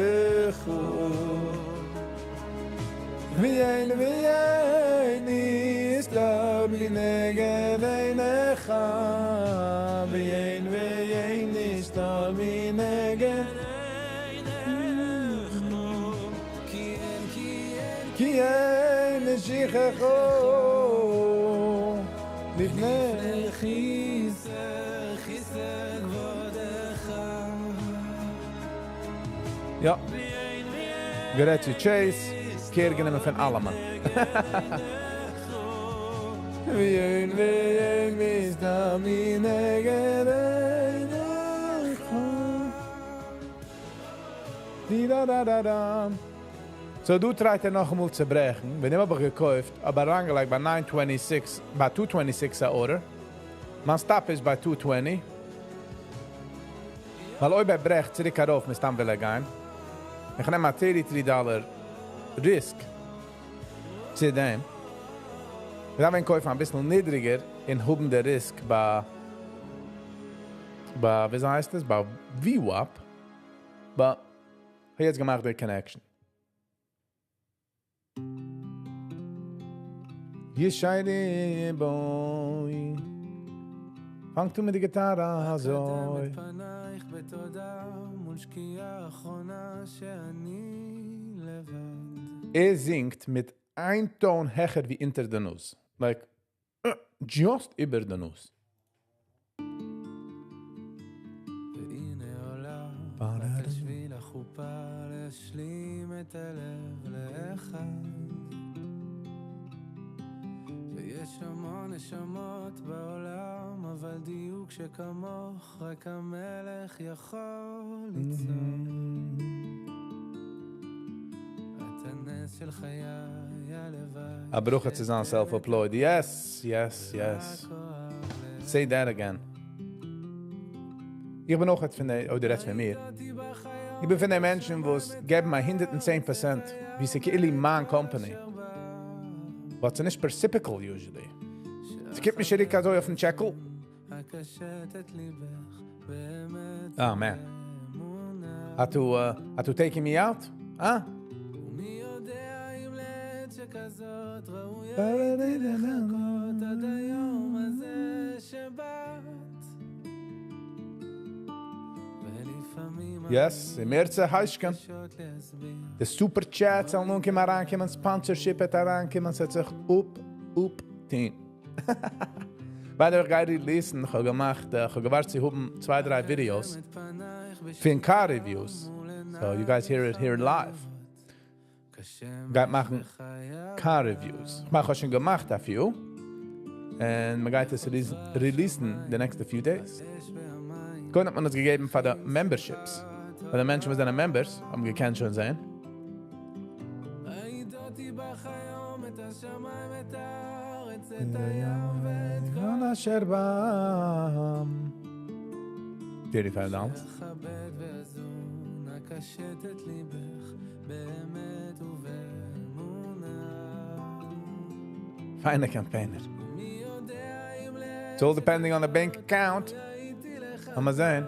ואין ואין נסתר מנגד עיניך ואין ואין נסתר מנגד עיניך כי אין, כי אין, כי אין שכחה לפני כיסא, כיסא כבודך יא. גערעדט צו Chase, care גענומען פון אלעמען. ואין ואין נסתר מנגד עיניך. די da da da da. So דא try ט ער נאכאמאל צו ברעכן. ווען איך האב געקויפט, אבער אריינגעלייגט ביי 926, ביי 226 א order. מיין stop איז ביי 220. ווייל אויב ער ברעכט צוריק ארויף, מסתם וויל ער גיין. איך נעם א 33 dollar risk צו דעם. מיר דארפן קויפן א ביסל נידריגער און האבן די risk ביי, ווי הייסט עס? ביי VWAP. But יעצט געמאכט די connection. ישי boy. פאנגט אן מיט די גיטארע אזוי. ער זינגט מיט איין tone העכער ווי אונטער די נאז. Like, just איבער די נאז. א ברכה צו זיין self-employed. Yes, yes, yes. Say that again. איך בין אויך פון די, אויב דו רעדסט פון מיר. איך בין פון די מענטשן, וואס געבן 110%, ווי ס'כאילו מיין company. But ס'איז נישט reciprocal usually. ס'קומט נישט צוריק אזוי אויפן טשעקל. Oh man. האט דו taking me out? Ah? Yes, אם ירצה השם. די super chats זאלן אנקומען אריינקומען, sponsorship וועט אריינקומען, ס'וועט זיך אפ, אפטון. By the way, איך גיי release ן, איך האב געמאכט, איך האב געווארט צו האבן צוויי, דריי videos פון car reviews. So you guys hear it here live. גייט מאכן car reviews. איך מאך שוין געמאכט a few. און מען גייט עס release ן the next few days. קודם האט מען עס געגעבן פאר די memberships. פאר די מענטשן וואס זענען members, האבן געקענט שוין זען. אשר בם. $35. פיינע campaigner. It's all depending on the bank account. לאמיר זען.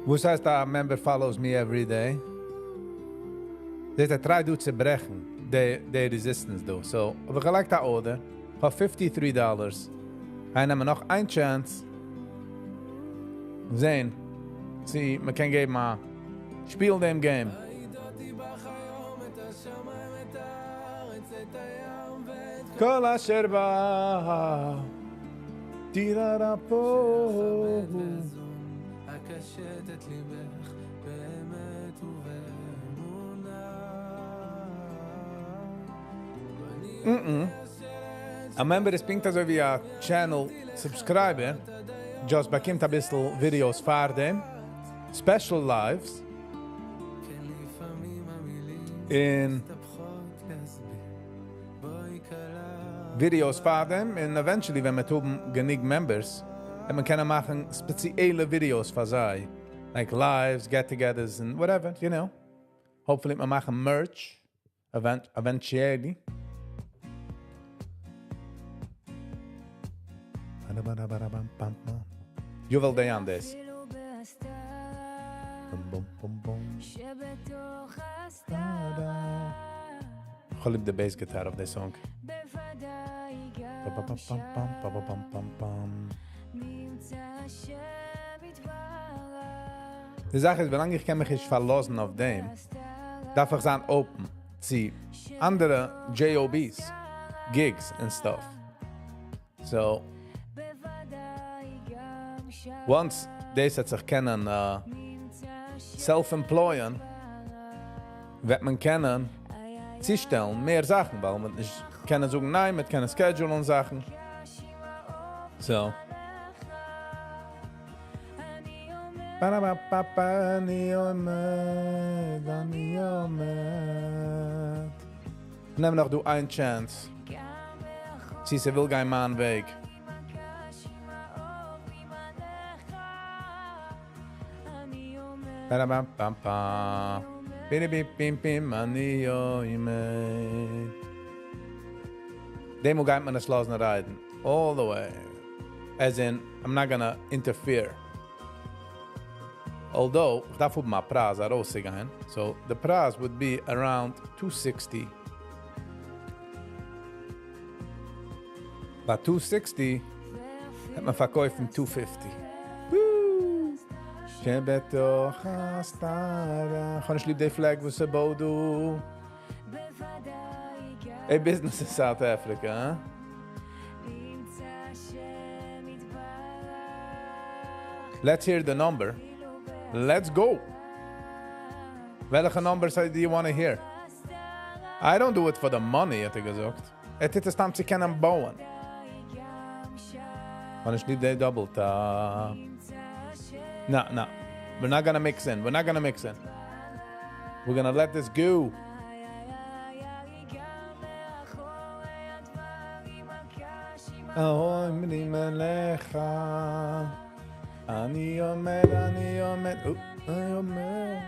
וואס הייסט a member follows me every day? דאס ער try דא צו ברעכן, די resistance דא. So, האב איך געלייגט א order פאר $53. איינער נאך איין chance. זען, צי מען קען געבן א שפיל דעם game. כל אשר בא תירא פה. הקשת את ליבך באמת ובאמונה. A member איז פונקט אזוי ווי א channel subscriber, just באקומט א ביסל videos פאר דעם, special lives, און videos פאר דעם, און eventually ווען מיר האבן גענוג members, וועט מען קענען מאכן ספעציעלע videos פאר זיי, like lives, get-togethers and whatever, you know. Hopefully מיר מאכן merch, eventually. יובל דיין דאס. בום בום בום בום. איך ליב די bass guitar אויף די song. פאם פאם פאם פאם פאם פאם פאם פאם. די זאך איז, ווילאנג איך קען מיך נישט פארלאזן אויף דעם, דארף איך זיין open צו אנדערע JOBs, gigs and stuff. So, once דאס וועט זיך קענען self-employen, וועט מען קענען צושטעלן מער זאכן, ווייל מען נישט קענען זאגן ניין, מען קענען schedule ן זאכן. So. Ba-da-ba-ba-ba, אני עומד, אני עומד. נעם נאך דא איין chance. צי ס'וויל גיין מיין וועג. פאראפאפאפא. ביריביפים אני עומד. דעם מאל גייט מען עס לאזן ריידן. All the way. As in, I'm not gonna interfere. Although, איך דארף האבן א פרייז ארויסצוגיין. So, the פרייז would be around 260. ביי 260 וועט מען פארקויפן 250. שבתוך הסתרה. איך האב נישט ליב די flag וואס ער בויט דא. A business in South Africa, huh? Let's hear the number. Let's go. וועלכע numbers do you want to hear? I don't do it for the money, האט ער געזאגט. ער טוט עס סתם צו קענען בויען. האב נישט ליב די double tap. No, no. We're not gonna mix in. We're not gonna mix in. We're gonna let this go. העומדים אליך. אני עומד, אני עומד, אני עומד.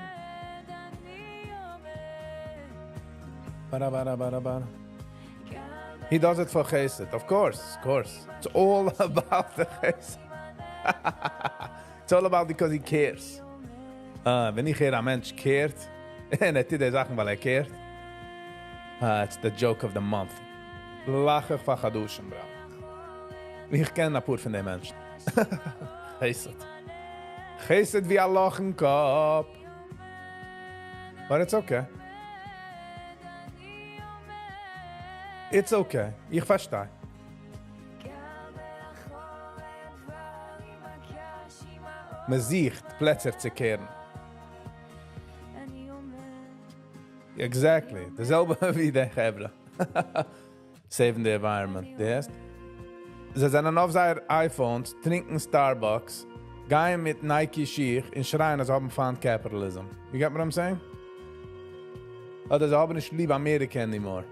Bara, bara, bara, bara. He does it for חסד, of course, of course. It's all about the חסד. It's all about because he cares. ווען איך הער א מענטש care ט, און ער טוט די זאכן ווייל ער care ט, it's the joke of the month. לאך איך פאר חדשים, bro. איך קען א פאר פון די מענטשן. חסד. חסד ווי א לאך אין קאפ. But it's okay. It's okay. איך פארשטיי. מען זוכט פלעצער צו care ן. Exactly. די זעלבע ווי די חברה. Saving the environment. די הערסט? זיי זענען אויף זייער iPhones, טרינקען Starbucks, גייען מיט Nike שיך און שרייען אז זיי האבן פיינט capitalism. You get what I'm saying? אדער זיי האבן נישט ליב אמעריקע anymore.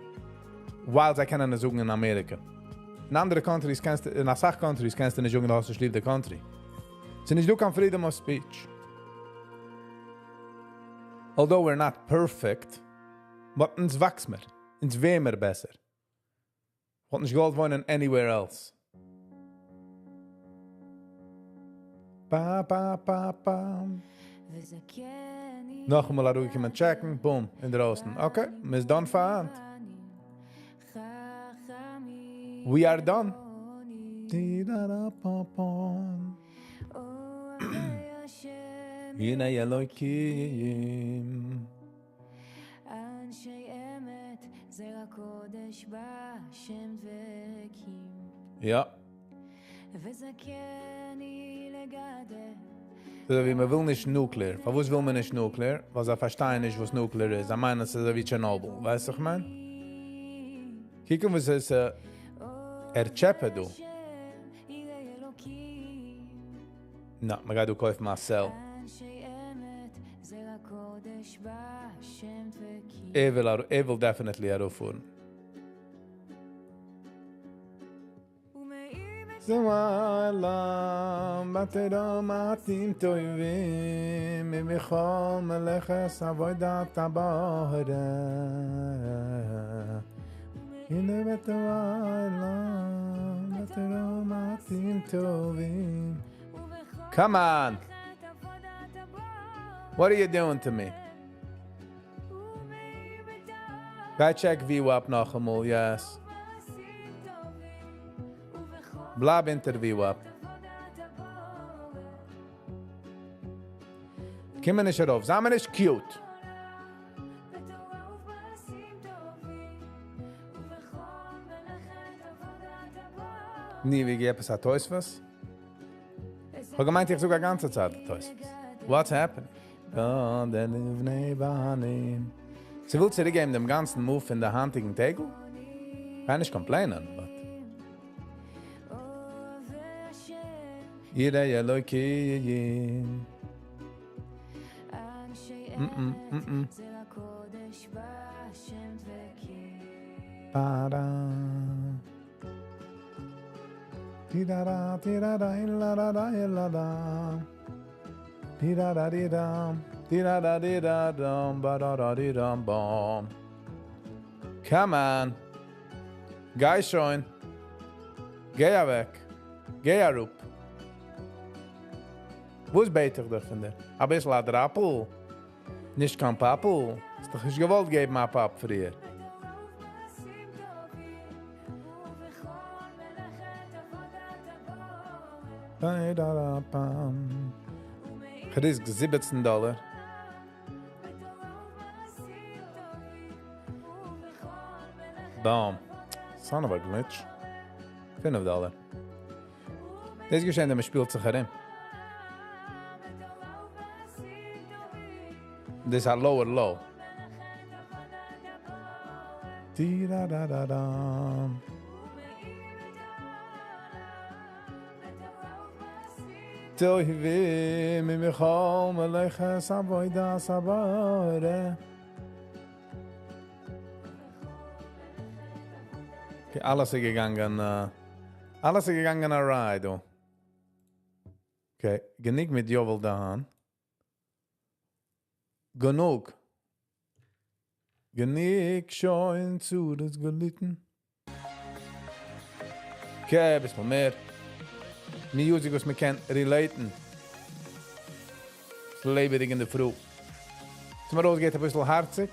While זיי קענען עס זאגן אין אמעריקע. אין אנדערע countries קענסטו, אין אסאך countries קענסטו נישט זאגן דו האסט נישט ליב די country. ס'איז נישט דא קיין freedom of speech. Although we're not perfect, but אונז וואקס מיר. אונז ווער מיר בעסער. וואלט נישט געוואלט וואוינען anywhere else. פא פא פא פא. נאכאמאל אראפגעקומען check ן, boom, אינדרויסן. Okay, מ'איז done פאר היינט. We are done. הנה אלוקים. אנשי אמת, זרע קודש בהשם דבקים. יא. וזכני לגדל. אזוי ווי מען וויל נישט nuclear. פארוואס וויל מען נישט nuclear? ווייל זיי פארשטייען נישט וואס nuclear איז. זיי מיינען עס איז אזוי ווי Chernobyl. ווייסט וואס איך מיין? קוק אן וואס עס ער טשעפעט דא. נא, מען גייט דא קויפן א sell. ער וויל ער וויל definitely ארויפפארן. Come on! What are you doing to me? גיי check VWAP נאכאמאל, yes. בלייב אונטער VWAP. קום מיר נישט ארויף, זיי מיר נישט cute. ני, ווי גייט עפעס א תוספות? איך האב געמיינט איך זאג א גאנצע צייט א תוספות. What's happening? זי וויל צוריקגעבן דעם גאנצן move פון די היינטיגן טעגל? קען נישט complain ען, but. יראי אלוקים. Pa-da. Ti-da-da, ti-da-da, la-da-da, la-da. Ti-da-da-di-dam, ti-da-da-di-da-dum, ba-da-da-di-dum, bom. Come on. גיי שוין. גיי אוועק. גיי אראפ. וואס בעט איך דאך פון דיר? א ביסל א דראפל. נישט קיין פאפל. האסט דאך נישט געוואלט געבן א פאפ פריער. כ' risk 17 דאלער. Boom. Son of a glitch. 5 דאלער. דאס געשעט, ווען מען שפילט זיך ארום. דאס איז א lower low. Di-da-da-da-dam. טובים מכל מלאכת עבודת הבורא. Okay, אלעס איז געגאנגען, אלעס איז געגאנגען awry, דא. Okay, גענוג מיט Yovel Dahan. גענוג. גענוג שוין צרות געליטן. Okay, ביסל מער. Music וואס מען קען relate ן. ס'לעבעדיג אין דער פרי. צום ארויסגייט א ביסל הארציג.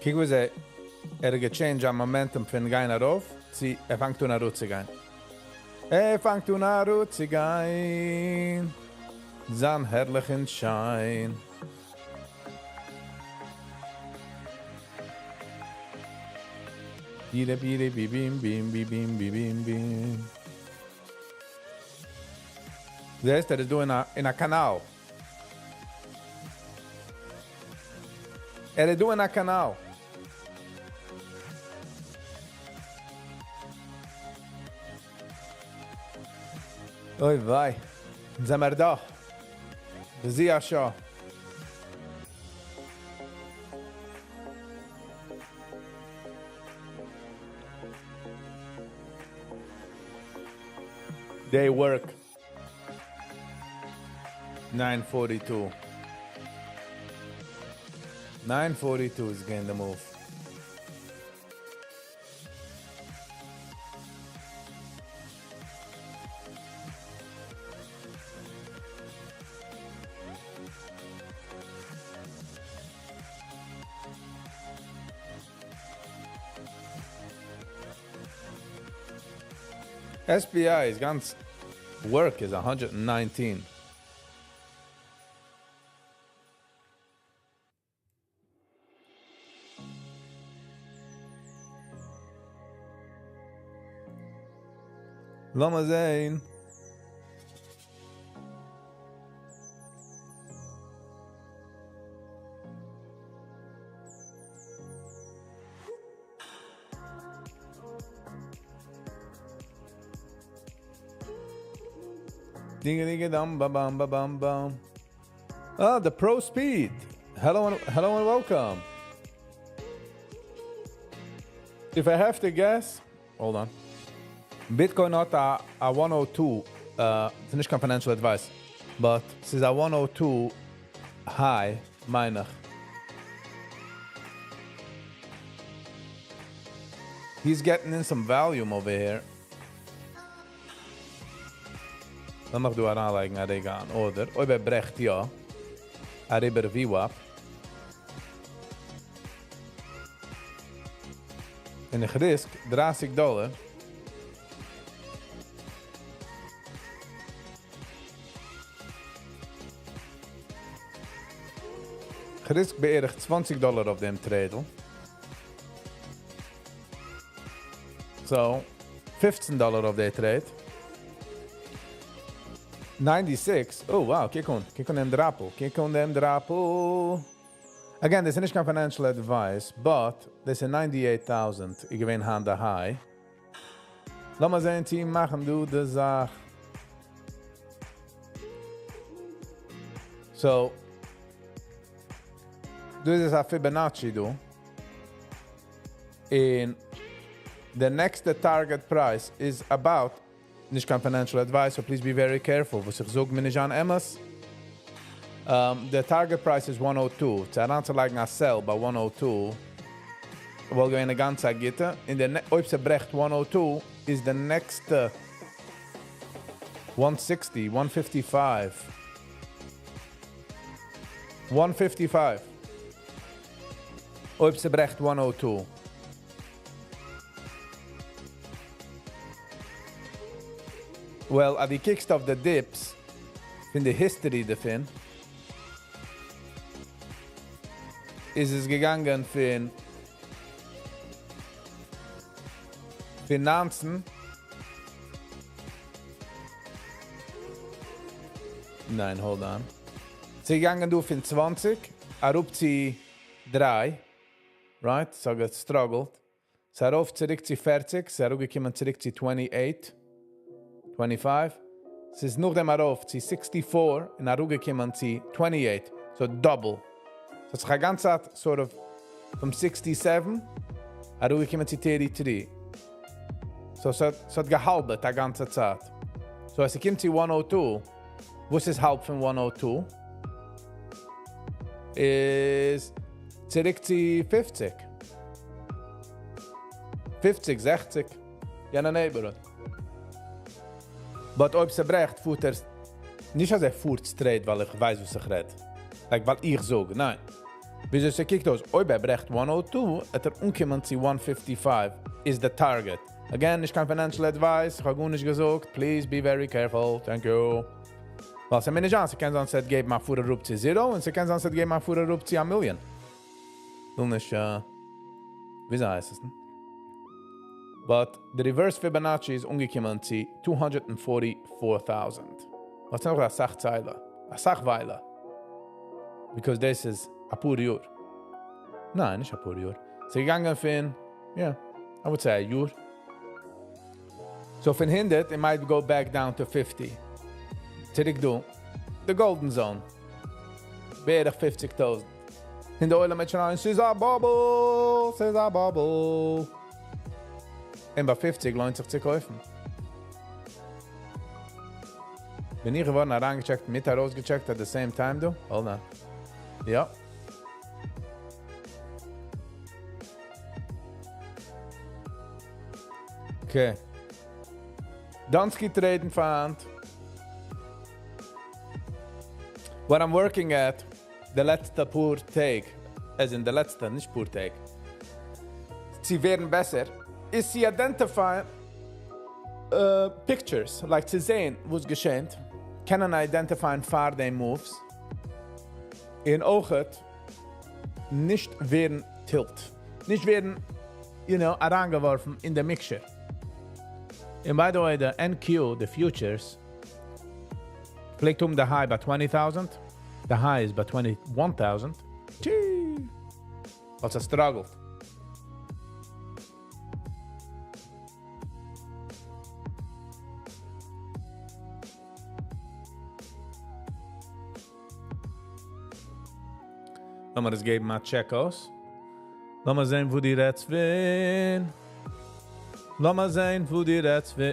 קוק וואס ער ער האט גע change ט א momentum פון גיין ארויף צו ער פאנגט אן אראפצוגיין. ער פאנגט אן אראפצוגיין. זיין הערליכן שיין. בירי בירי בי בים בים בי בים בי בים בים. זעסט, ער איז דא אין א canal. ער איז דא אין א canal. אוי וויי, זעמיר דא. בזיע שעה. Day work. 9:42. 9:42 איז געווען the move. SPI איז גאנץ work איז 119. לאמיר זען. Dinga dinga dum ba bam ba bam bam. Ah, the Pro Speed. Hello and hello and welcome. If I have to guess, hold on. Bitcoin האט א 102, ס'איז נישט קיין financial advice, but ס'איז א 102 high, מיין איך. He's getting in some volume over here. לאמיך דא אריינלייגן א רגע אן order. אויב ער ברעכט יא, אריבער VWAP. און איך risk 30 דאלער. כ'ריסק בערך 20 דאלער אויף דעם trade. So, 15 דאלער אויף די trade. 96. Oh, wow, קוק אן. קוק אן דעם דראפל. קוק אן דעם דראפל. Again, דאס איז נישט קיין financial advice, but דאס איז 98,000. איז געווען היינט די high. לאמיר זען, צי מאכן דא די זאך. So, דא איז א Fibonacci דא. און the next target price is about, נישט קיין financial advice, so please be very careful. וואס איך זאג מוז נישט זיין אמת. The target price is 102. צו אריינצולייגן א sell ביי 102, וואלט געווען א גאנץ גוטע. און די, אויב ס'ברעכט 102, is the next 160, 155. 155. אויב ס'ברעכט 102. Well, אז דו קוקסט אויף די dips, פון די history דערפון, איז עס געגאנגען פון 19. ניין, hold on. ס'איז געגאנגען דא פון 20, אראפ צו 3, right? ס'האט געstruggled. ס'איז ארויף צוריק צו 40, ס'איז אראפגעקומען צוריק צו 28, 25. ס'איז נאכדעם ארויף צו 64 און אראפגעקומען צו 28, so double. ס'האט זיך א גאנצע צייט sort of from 67 אראפגעקומען צו 33. So ס'האט געהאלבעט א גאנצע צייט. So אז ס'קומט צו 102, וואס איז האלב פון 102? איז צוריק צו 50. 50, 60. יענע neighborhood. But אויב ס'ברעכט, פארט ער נישט אז ער פארט straight, ווייל איך ווייס, וואס איך רעד. Like, ווייל איך זאג, ניין. וויאזוי ס'קוקט אויס, אויב ער ברעכט 102, וועט ער אנקומען צו 155, is the target. Again, נישט קיין financial advice, איך האב גארנישט געזאגט, please be very careful, thank you. ווייל ס'מוז נישט זיין, ס'קען זיין, ס'וועט געבן א פאר אראפ צו zero, און ס'קען זיין, ס'וועט געבן א פאר אראפ צו a million. וויל נישט, וויאזוי הייסט עס דען? But the reverse Fibonacci איז אנגעקומען צו 244,000. וואס נאך א סאך ציילע, א סאך וויילע. Because this is א פאר יאר. ניין, נישט א פאר יאר. ס'איז געגאנגען פון, yeah, I would say א יאר. So פון 100, it might go back down to 50. צוריק דא, the golden zone. בערך 50,000. און די עולם וועט שרייען, ס'איז א bubble, ס'איז א bubble. און ביי 50 לוינט זיך צו קויפן. בין איך געווארן אריינגעטשעקט, מיט ארויסגעטשעקט at the same time, דא? Hold on. Ja. Okay. Donsky traden פארהאנט. What I'm working at, די לעצטע פאר טעג, as in די לעצטע, נישט פאר טעג, צו ווערן בעסער, איז צו identify pictures, like צו זען, וואס געשעט, קענען identify פאר די moves, און אויכעט נישט ווערן tilt, נישט ווערן, אריינגעווארפן אין די mixture. And by the way, the NQ, the futures, פלעגט האבן the high ביי 20,000. The high is by 21,000. Gee. What's a struggle? לאמיר דאס געבן א check אויס. לאמיר זען, וואו דו רעדסט פון. לאמיר זען, וואו דו רעדסט פון.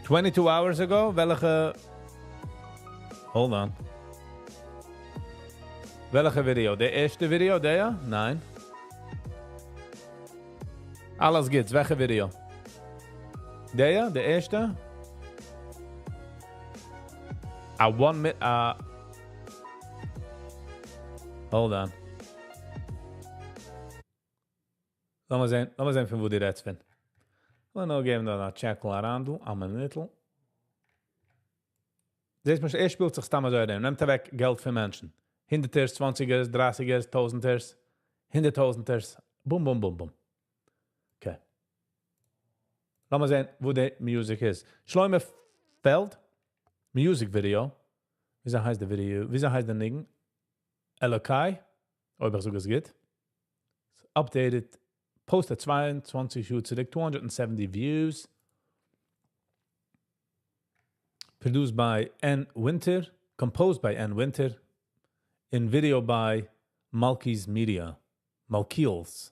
22 hours ago, וועלכע... Hold on. וועלכע video? די ערשטע video, דער? ניין. אלעס גוטס, וועלכע video? דער? די ערשטע? A 1 minute. Hold on. לאמיר זען, לאמיר זען פון וואו דו רעדסט פון. כ'וויל נאר געבן דא א טשעקל אריין דא, א מינוטל. זעסט משל ער שפילט זיך סתם אזוי ארום, נעמט אוועק געלט פון מענטשן. הונדערטערס, צוואנציגערס, דרייסיגערס, טויזענטערס, הונדערט טויזענטערס, בום בום בום בום. Okay. לאמיר זען וואו די music איז. שלמה פעלד? Music video. וויאזוי הייסט די ווידעא? וויאזוי הייסט די ניגון? אלוקי? אויב איך זאג עס גוט. Updated, posted 22 שעה צוריק, 270 views. Produced by N. Winter, composed by N. Winter, און video by Malkis Media. Malkiels.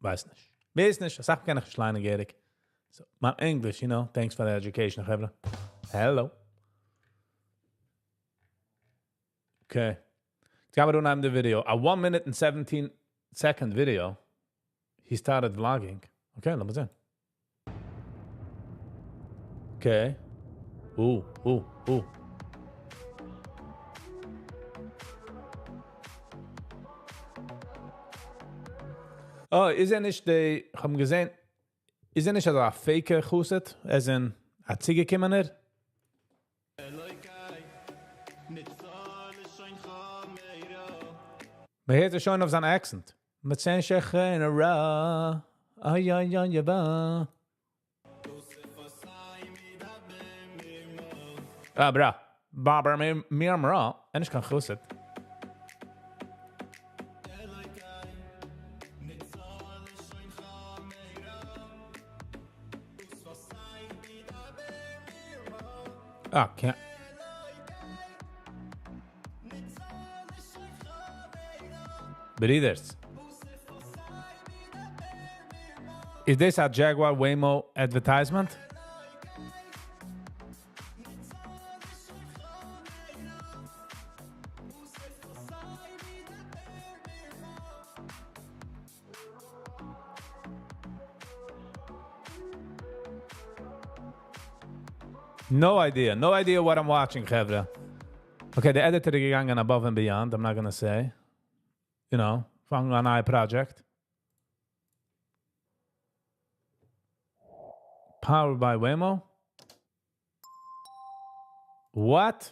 ווייס נישט. ווייס נישט, אסאך קען איך נישט ליינען געהעריג. So, מיין ענגליש, you know, thanks for the education, חברה. Hello. Okay. יעצט גיימיר אנהייבן די ווידעא. A 1 minute and 17 second video. He started vlogging. Okay, לאמיר זען. Okay. Uh, uh, uh. Oh, איז ער נישט די, איך האב געזען, איז ער נישט אזא fake חסיד? ער איז א צוגעקומענער? מען הערט עס שוין אויף זיין accent. מיט שכינה איי איי איי איי. אה, ברא. באבער מיר מרא. ער נישט קיין חסיד. אה, קען. ברידערס. איז דאס א Jaguar Waymo advertisement? No idea. No idea what I'm watching, חברה. Okay, the editor איז געגאנגען above and beyond, I'm not gonna say. You know, פאנג א נייע project. Powered by Waymo? What?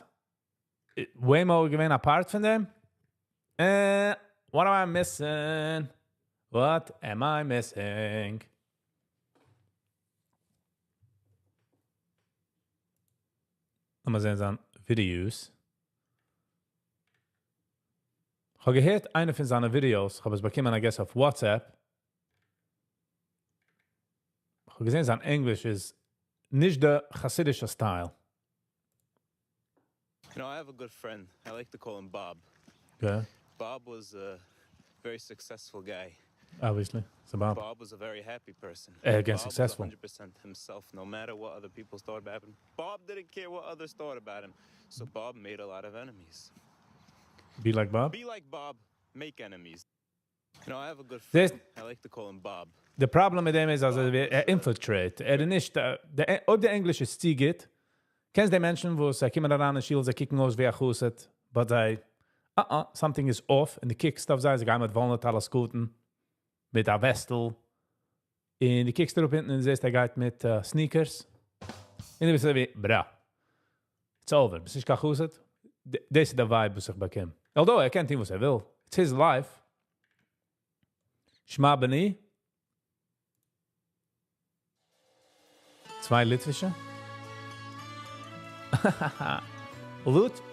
Waymo געווען א part פון דעם? What am I missing? What am I missing? לאמיר זען זיין videos. איך האב געהערט איינע פון זיינע videos, איך האב עס באקומען, I guess, אויף WhatsApp. איך האב געזען, זיין ענגליש איז נישט די חסידישע style. You know, I have a good friend. I like to call him Bob. Okay. Bob was a very successful guy. Obviously. It's a Bob. Bob was a very happy person. Again, Bob successful. was 100% himself, no matter what other people thought about him. Bob didn't care what others thought about him. So Bob made a lot of enemies. Be like Bob? Be like Bob, make enemies. You know, I have a good This friend. I like to call him Bob. The problem מיט דעם איז, אז ער infiltrate. ער איז נישט, אויב דער ענגליש איז צו גוט, קענסט די מענטשן, וואו זיי קומען אריין אין שול, זיי קוקן אויס ווי א חסיד, but זיי, something is off, און דו קוקסט אויף זיי, זיי גייען מיט וואלענע טלית קטן, מיט א וועסטל, און דו קוקסט אראפ הינטן און זעסט, ער גייט מיט sneakers, און דו ביסט אזוי ווי, ברא, it's over, ביסט נישט קיין חסיד, דאס איז דער vibe, וואס איך באקום. Although, ער קען טון, וואס ער וויל. It's his life. שמע בני. צוויי ליטווישע.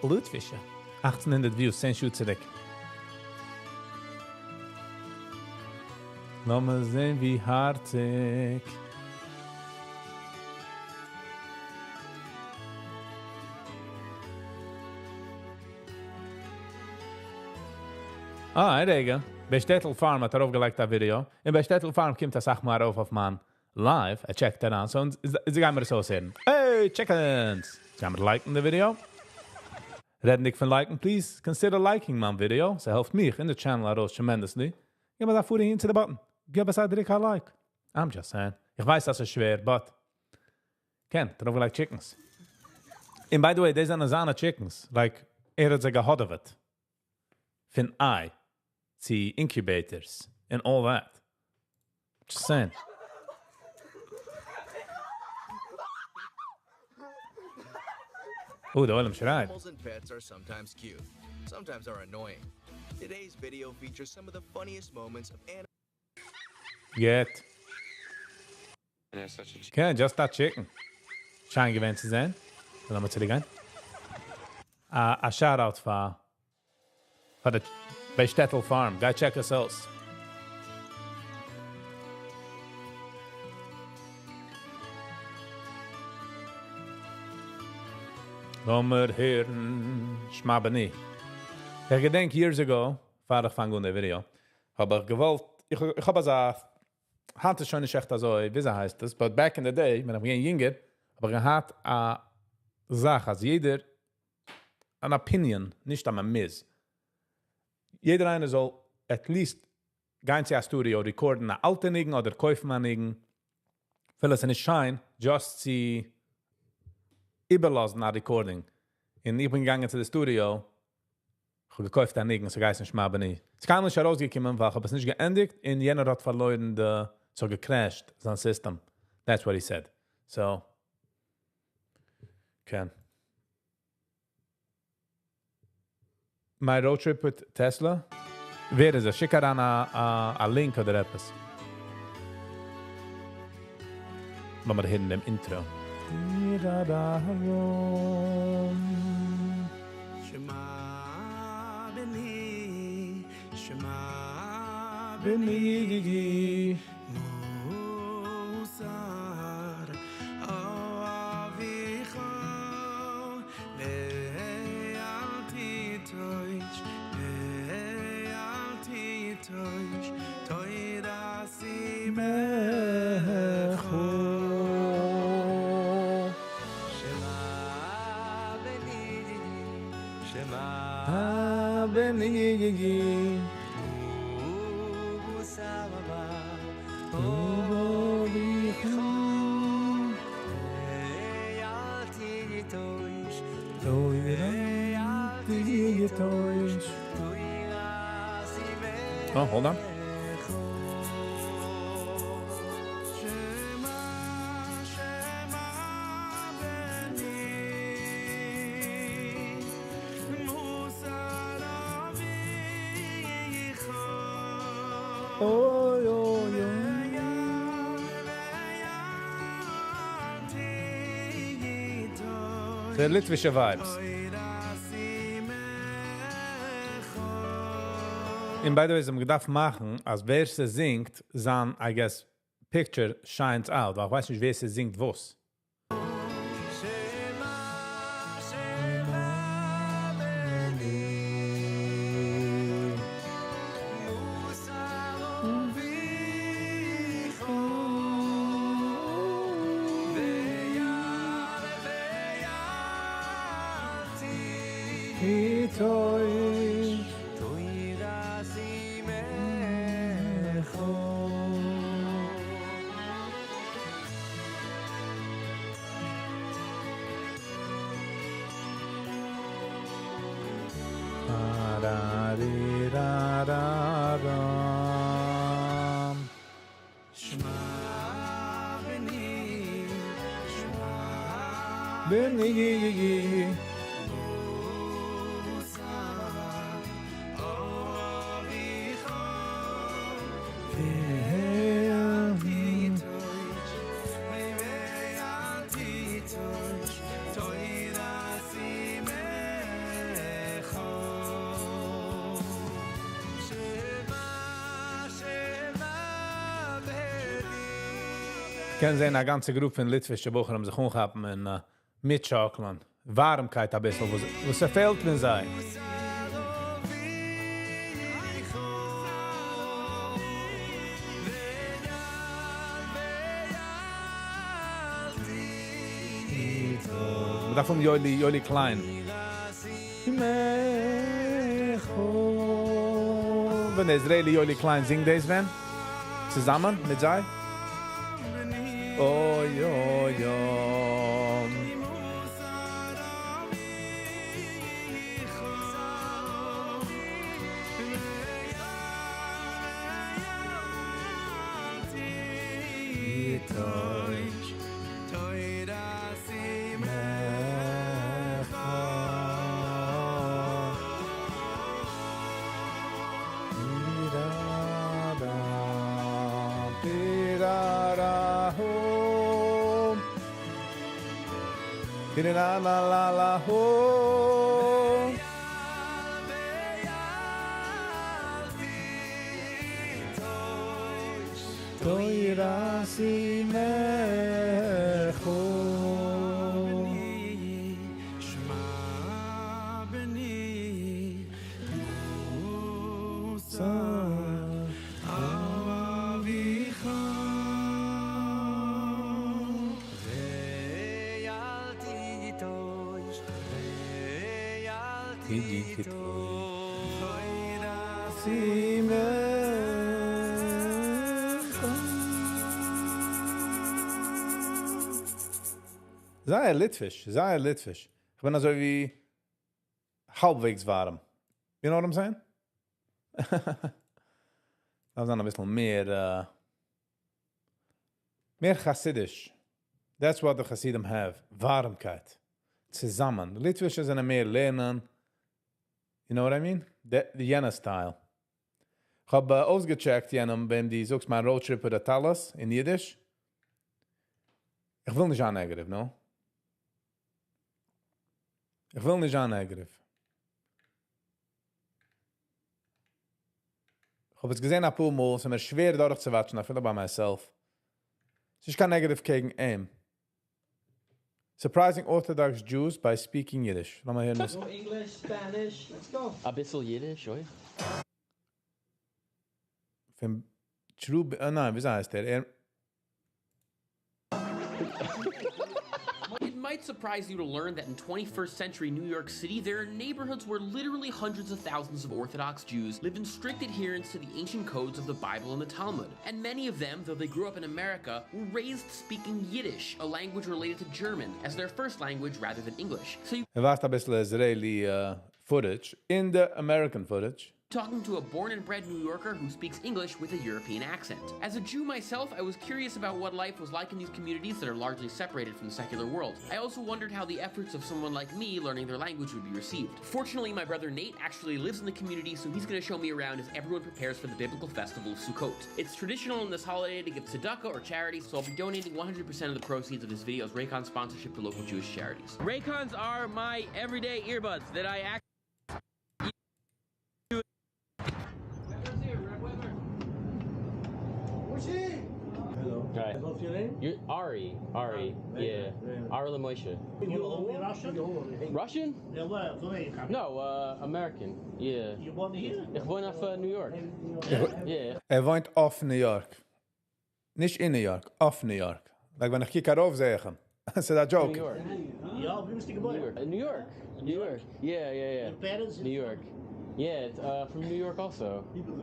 ליטווישע. 1800 views, 10 שעה צוריק. לאמיר זען, ווי הארציג. אה, רגע. ביי שטעטל Farm האט ער ארויפגעלייגט א ווידעא. און ביי שטעטל Farm קומט אסאך מאל ארויף אויף מיין live. ער check ט אריין. So, זיי גייען מיר עס אויסהערן. Hey, chickens! זיי גייען מיר like ן די ווידעא. רעדנדיג פון like ן, please consider liking מיין ווידעא. ס'העלפט מיך אין די channel ארויס tremendously. גיב מיר דא פאר אהין צו די button. גיב עס א דריק א like. I'm just saying. איך ווייס, אז ס'איז שווער, but קען, ארויפגעלייגט chickens. And by the way, דאס זענען זיינע chickens. Like, ער האט זיי געהאדעוועט. פון איי צו incubators and all that. Just saying. Oh, דער עולם שרייט. Animals and pets are sometimes cute, sometimes are annoying. Today's video features some of the funniest moments of animals. Get. Okay, just that chicken. שיין געווען צו זען. לאמיר צוריקגיין. א shout out פאר די ביי Shtetl Farm. גיי check עס אויס. לאמיר הערן שמע בני. איך געדענק years ago, פאר איך פאנג אן די video, האב איך געוואלט, איך האב אזא, היינט איז שוין נישט עכט אזוי, וויאזוי הייסט עס, but back in the day, ווען איך בין געווען יונגער, האב איך געהאט א זאך, אז יעדער, אן opinion, נישט אז מען מוז. יעדער איינער זאל at least גיין צו א studio, record ן א אלטע ניגון אדער קויפן א ניגון, אפילו עס איז נישט שיין, just צו איבערלאזן א recording. און איך בין געגאנגען צו די studio, איך האב געקויפט א ניגון, ס'האט געהייסן שמע בני. ס'איז קיינמאל נישט ארויסגעקומען, ווייל איך האב עס נישט געענדיגט, און יענער האט פארלוירן די, ס'האט גע crash ט זיין system. That's what he said. So, כן. My road trip with Tesla? ווער איז עס? שיק אריין א link אדער עפעס. לאמיר הערן דעם intro. שמע בני, שמע בני. מוסר אביך ואל תיטוש, ואל תיטוש, תורת אמך. שמע בני, שמע בני. מוסר אביך. ואל תיטוש, תורת תיטוש. Oh, hold on. שמע, שמע בני, מוסר אביך. אוי, אוי, אוי. ואל תיטוש, די ליטווישע vibes. תורת אמך. און by the way, זיי האבן געדארפט מאכן, אז ווער ס'זינגט, זיין, I guess, picture shines out. ווייל איך ווייס נישט, ווער ס'זינגט וואס. שמע, שמע בני, מוסר אביך. ואל ואל תיטוש. תורת אמך. Da di da da dam. שמע בני, שמע בני. מוסר אביך. ואל תיטוש, ואל תיטוש, תורת אמך. שמע, שמע בני. קען זען, א גאנצע group פון ליטווישע בחורים זיך אנכאפן און מיטשאקלען. ווארעמקייט א ביסל, וואס ס'פעלט פון זיי. מוסר אביך. ואל ואל תיטוש. מ'דארף פון יולי, יולי קליין. תורת ווען דער Israeli יולי קליין זינגט דאס, ווען? צוזאמען מיט זיי? אוי, אוי, אוי. מוסר אביך. ואל לה לה לה לה הו. תורה שמחו. זייער ליטוויש, זייער ליטוויש. איך בין אזוי ווי האלבוועגס ווארעם. You know what I'm saying? דארף זיין אביסל מער, מער חסידיש. That's what the Hasidim have. ווארעמקייט. צוזאמען. די ליטווישע זענען מער לערנען. You know what I mean? די יענע style. איך האב אויסגעטשעקט יענעם, ווען דו זאגסט מיין road trip מיט די טלית אין אידיש. איך וויל נישט זיין negative, no? איך וויל נישט זיין negative. איך האב עס געזען א פאר מאל, עס איז מיר שווער דורכצו watch ן, אפילו by myself. עס איז קיין negative קעגן אים. Surprising Orthodox Jews by speaking Yiddish. לאמיר הערן דאס. No English, Spanish. Let's go. א ביסל אידיש, אוי. פון True, ניין, ווי הייסט ער? ער It might surprise you to learn that in 21st century New York City, there are neighborhoods where literally hundreds of thousands of Orthodox Jews live in strict adherence to the ancient codes of the Bible and the Talmud. And many of them, though they grew up in America, were raised speaking Yiddish, a language related to German, as their first language rather than English. So you ער ווייזט א ביסל Israeli footage, in the American footage. Talking to a born and bred New Yorker who speaks English with a European accent. As a Jew myself, I was curious about what life was like in these communities that are largely separated from the secular world. I also wondered how the efforts of someone like me learning their language would be received. Fortunately, my brother Nate actually lives in the community, so he's going to show me around as everyone prepares for the biblical festival of Sukkot. It's traditional in this holiday to give tzedakah or charity, so I'll be donating 100% of the proceeds of this video's Raycon sponsorship to local Jewish charities. Raycons are my everyday earbuds that I actually Hello. Right. What's your name? You're Ari. Ari. Yeah. Ari Lemoshe. You Russian? Russian? Yeah, where? From where you come? No, American. Yeah. You born here? איך וואוין אויף New York. Yeah. ער וואוינט אויף New York. נישט אין New York, אויף New York. Like ווען איך קוק ארויף, זע איך אים. ס'איז א joke. New York. יא, וואו ביסטו New געבוירן? York. New York. New York. Yeah. Your parents? New York. Yeah, it's from New York also.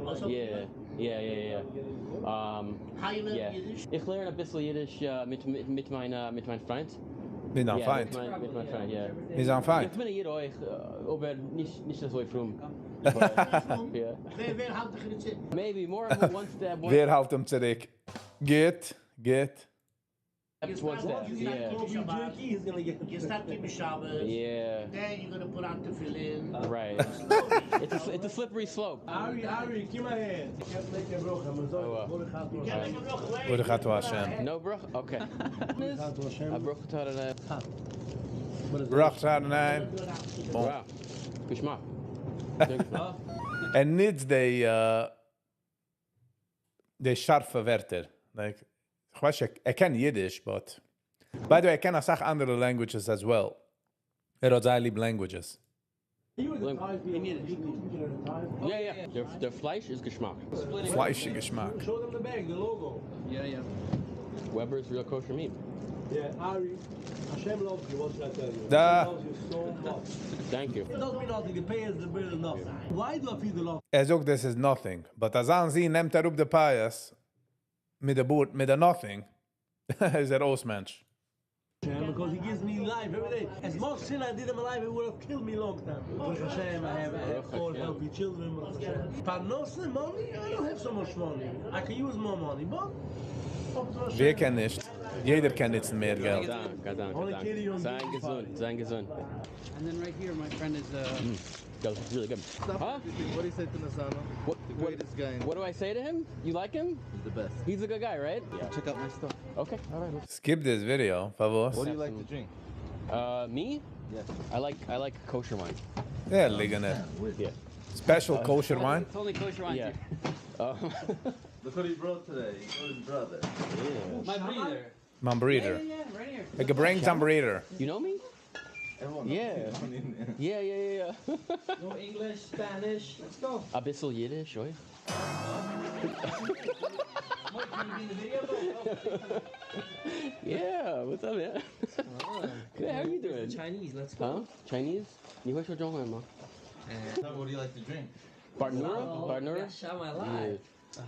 Also? Yeah. How you learn Yeah. Yiddish? איך לערן א ביסל אידיש מיט מיין מיט מיין פריינד. מיט דיין Yeah, פריינד. מיט מיין פריינד, yeah. מיט זיין פריינד. איך בין א איד אויך, אבער נישט נישט אזוי פרום. But, yeah. ווער ווער האלט דיך צוריק? Maybe more of a one step, one ווער האלט אים צוריק? גוט, גוט. one step. Yeah. You start keeping Shabbos. Yeah. Then you're gonna put on tefillin. Right. It's a slippery slope. Ari, Ari, give my hand. Can't make a ברכה. Oh, You can't make a ברכה. Wait. ברוך אתה השם. No ברכה? Okay. א ברוך אתה ברוך אתה אדוני. Wow. געשמאק. ער נוצט די, די שארפע ווערטער. Like, איך ווייס, ער קען אידיש, but... By the way, ער קען א סאך אנדערע languages as well. ער האט זייער ליב languages. Yeah. דער פלייש איז געשמאק. פלייש איז געשמאק. Show them the bag, the logo. Yeah. Weber's real kosher meat. Yeah, Ari, Hashem loves you, what should I tell you? Da. Hashem loves you so much. Thank you. It doesn't mean nothing, the pay is the bill is nothing. Why do I feel the love? ער זאגט, this is nothing. But אז זי נעמט אראפ די פאות מיט די בארד, מיט די nothing, איז ער אויס מענטש. Because he gives me life every day. As much sin I did in my life, it would have killed me long time. ברוך השם, I have four healthy children. ברוך השם. פרנסה, money, I don't have so much money. I can use more money, but... ווער קען נישט? יעדער קען נוצן מער געלט. דאנק, דאנק, דאנק. זיי געזונט, זיי געזונט. And then right here, my friend is That was really good. Huh? What do you say to Nasano? What, The what, greatest guy in what do I say to him? You like him? He's the best. He's a good guy, right? Yeah. Check out my stuff. Okay, all right. Skip this video, פארוואס? What do you like to drink? Me? Yeah. I like kosher wine. Yeah, ליגנער. Yeah. Special kosher wine? It's only kosher wine. Yeah. Look what he brought today. He brought his brother. Yeah. My ברודער. מיין ברודער. Yeah, right here. ער געברענגט זיין ברודער. You know me? Yeah. Yeah. No English, Spanish. Let's go. אַ ביסל ייִדיש, אוי. Mike, can you be in the video? Yeah, what's up, man? Good, how are you doing? Chinese, let's go. Huh? Chinese? 你会说中文吗？ What do you like to drink? Bartnura? Bartnura? Yeah, shot my life.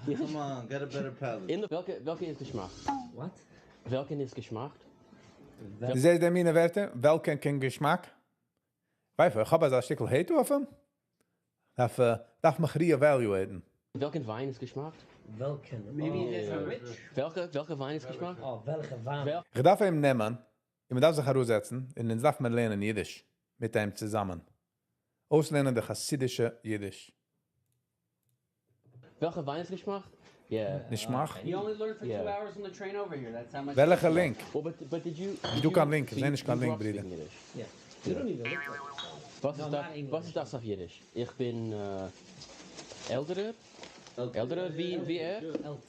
Yeah. Come on, get a better palate. אין די, וועלכע, וועלכע איז געשמאַק? What? וועלכן איז געשמאַק? זעסט די מינע ווערטער? וועלכן קיין געשמאַק? ווייסט, איך האב אזא שטיקל hate אויף אים. דארף, דארף מיך re-evaluaten. וועלכן ווײַן איז געשמאַק? וועלכן? Maybe Oh. there's a rich. וועלכע, וועלכע ווײַן איז געשמאַק? Oh, וועלכע ווײַן? וועל איך דארף אים נעמען, און מען דארף זיך אראפזעצן, און דאן דארף מען לערנען יידיש מיט אים צוזאמען. אויסלערנען די חסידישע יידיש. וועלכע ווײַן איז געשמאַק? Yeah. געשמאַק? You only learned for Yeah. 2 hours on the train over here. That's how much. וועלכע link? Well, but did you... דו קיין link, so זיי נישט קיין you link, grew up ברודער. speaking Yiddish. Yeah. You don't even look like yourself. וואס No, איז דאס, not English. וואס איז דאס אויף יידיש? איך בין אה, עלטערער? עלטערער ווי, ווי ער?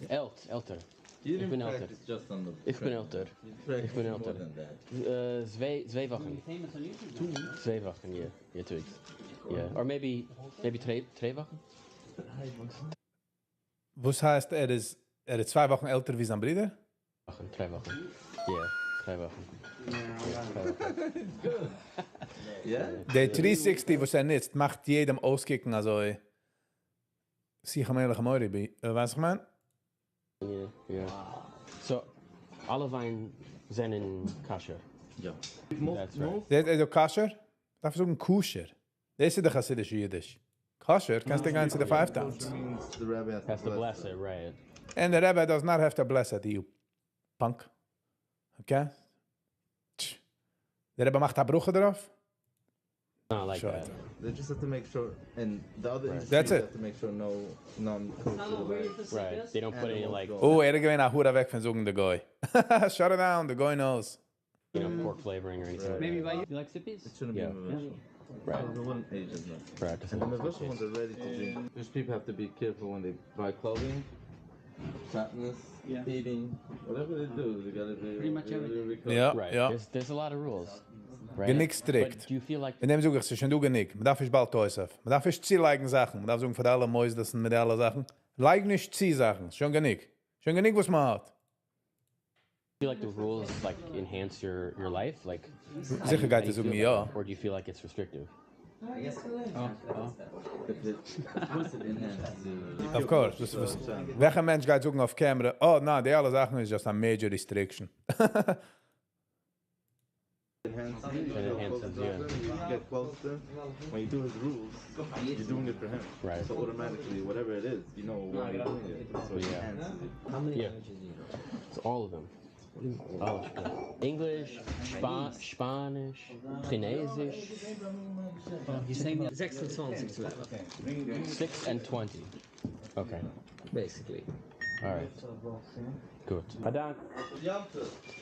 עלט, עלטער. You איך didn't בין עלטער. practice just on the איך בין train. עלטער. You practiced איך בין more עלטער. than that. אה, צוויי, צוויי וואכן. Famous on YouTube. 2 weeks. צוויי וואכן, yeah. Yeah, 2 weeks. Yeah. Or maybe דריי, דריי וואכן? וואס הייסט, ער איז 2 וואכן עלטער ווי זיין ברודער? וואכן, 3 וואכן. Yeah, 3 וואכן. Yeah, 3 וואכן. Yeah? דער 360, וואס ער נוצט, מאכט יעדעם אויסקוקן, אזוי. זיכער מעגליך מורי, ווייסט איך מיין? Yeah. So, אלע ווײַן זענען כשר. Yeah. That's right. דאס איז כשר? דארף איך זאגן kosher. דאס איז דער חסידישע יידיש. Kosher קענסטו גיין צו די Five Towns. Kosher means the rabbi has, Has to bless it, right. And the rabbi does not have to bless it, you punk. Okay? טש. דער רבי מאכט א ברכה דערויף? Not like Sure. that. They just have to make sure, and the other industries That's it. have to make sure no non-kosher. Right. They don't put any like Oh, ער איז געווען א האר אוועק פון זאגן the goy. Shut it down, the goy knows. Pork flavoring or anything. Maybe by you. You like sippies? It shouldn't Yeah. be מבושל. Right. The one ages now. Right. And the מבושל ones are ready to drink. Just people have to be careful when they buy clothing. Fatness, eating, whatever they do, they gotta be Pretty much really, everything. really careful. Ja, Right. ja. There's a lot of rules. Right. גענוג strict. But do you feel like אין דעם זאג איך, ס'איז שוין דא גענוג. מען דארף נישט באלד אויסהעלפן. מען דארף נישט צולייגן זאכן. מען דארף זאגן פאר אלע מוסדות מיט אלע זאכן. לייג נישט צו זאכן. שוין גענוג. שוין גענוג, וואס מען האט. feel like the rules like enhance your life? Like זיכער גייט עס זאגן, יא. Or do you feel like it's restrictive? If it, of course it enhances you. Of course. דאס וואס, וועלכער מענטש גייט זאגן אויף camera, oh, נא, די אלע זאכן איז just a major restriction. Enhances you, you It feel enhances, closer to yeah. him, you get closer. When you do his rules, you're doing it for him. Right. So automatically, whatever it is, you know why you're doing it. So it Yeah. enhances you. How many Yeah. languages do you know? It's all of them. All of them. English, Spanish, כינעזיש. He's saying 26 12. 6 and 20. Okay. Basically. All right. Good. אַ דאַנק.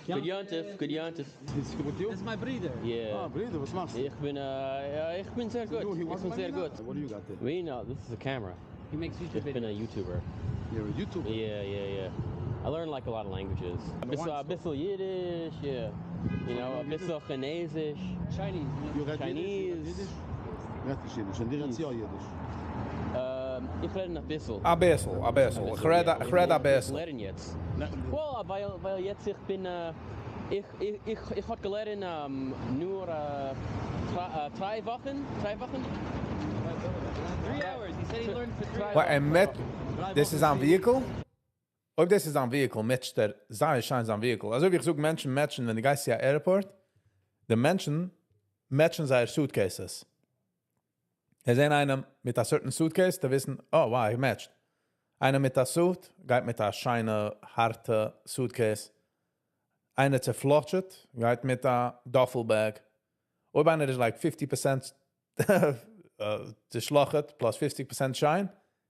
גוט יום־טובֿ. גוט יום־טובֿ. This is my ברודער. Yeah. אה, ברודער, וואס מאכסטו? איך בין, אה, יא, איך בין זייער גוט. איך בין זייער גוט. What do you got there? Me, no, this is a camera. He makes YouTube איך בין videos. a YouTuber. You're a YouTuber? Yeah. I learned like a lot of languages. אַ ביסל, אַ ביסל יידיש, yeah. אַ ביסל כינעזיש. Chinese. You רעדט Chinese. יידיש? רעדט נישט יידיש. און דו רעדסט יא יידיש. איך רעד אַ ביסל. אַ ביסל, אַ ביסל. איך רעד אַ ביסל. לערן יעצט. Well, ווײַל יעצט איך בין, איך האב געלערנט נאר 3 וואכן, 3 וואכן. 3 hours. He said he learned for 3 What, hours. ער מיט, דאס איז אן vehicle? אויב דאס איז אן vehicle, matcht ער זייער שיין זיין vehicle. אזוי ווי איך זאג, מענטשן matchen, ווען דו גייסט צו airport, די מענטשן matchen זייער suitcases. זיי זעען איינעם מיט א certain suitcase, די וויסן, oh, wow, ער matcht. איינער מיט א suit, גייט מיט א שיינע, הארטע suitcase. איינער צעפלאטשעט, גייט מיט א duffel bag. אויב איינער איז like 50% צעשלאכעט, plus 50% שיין,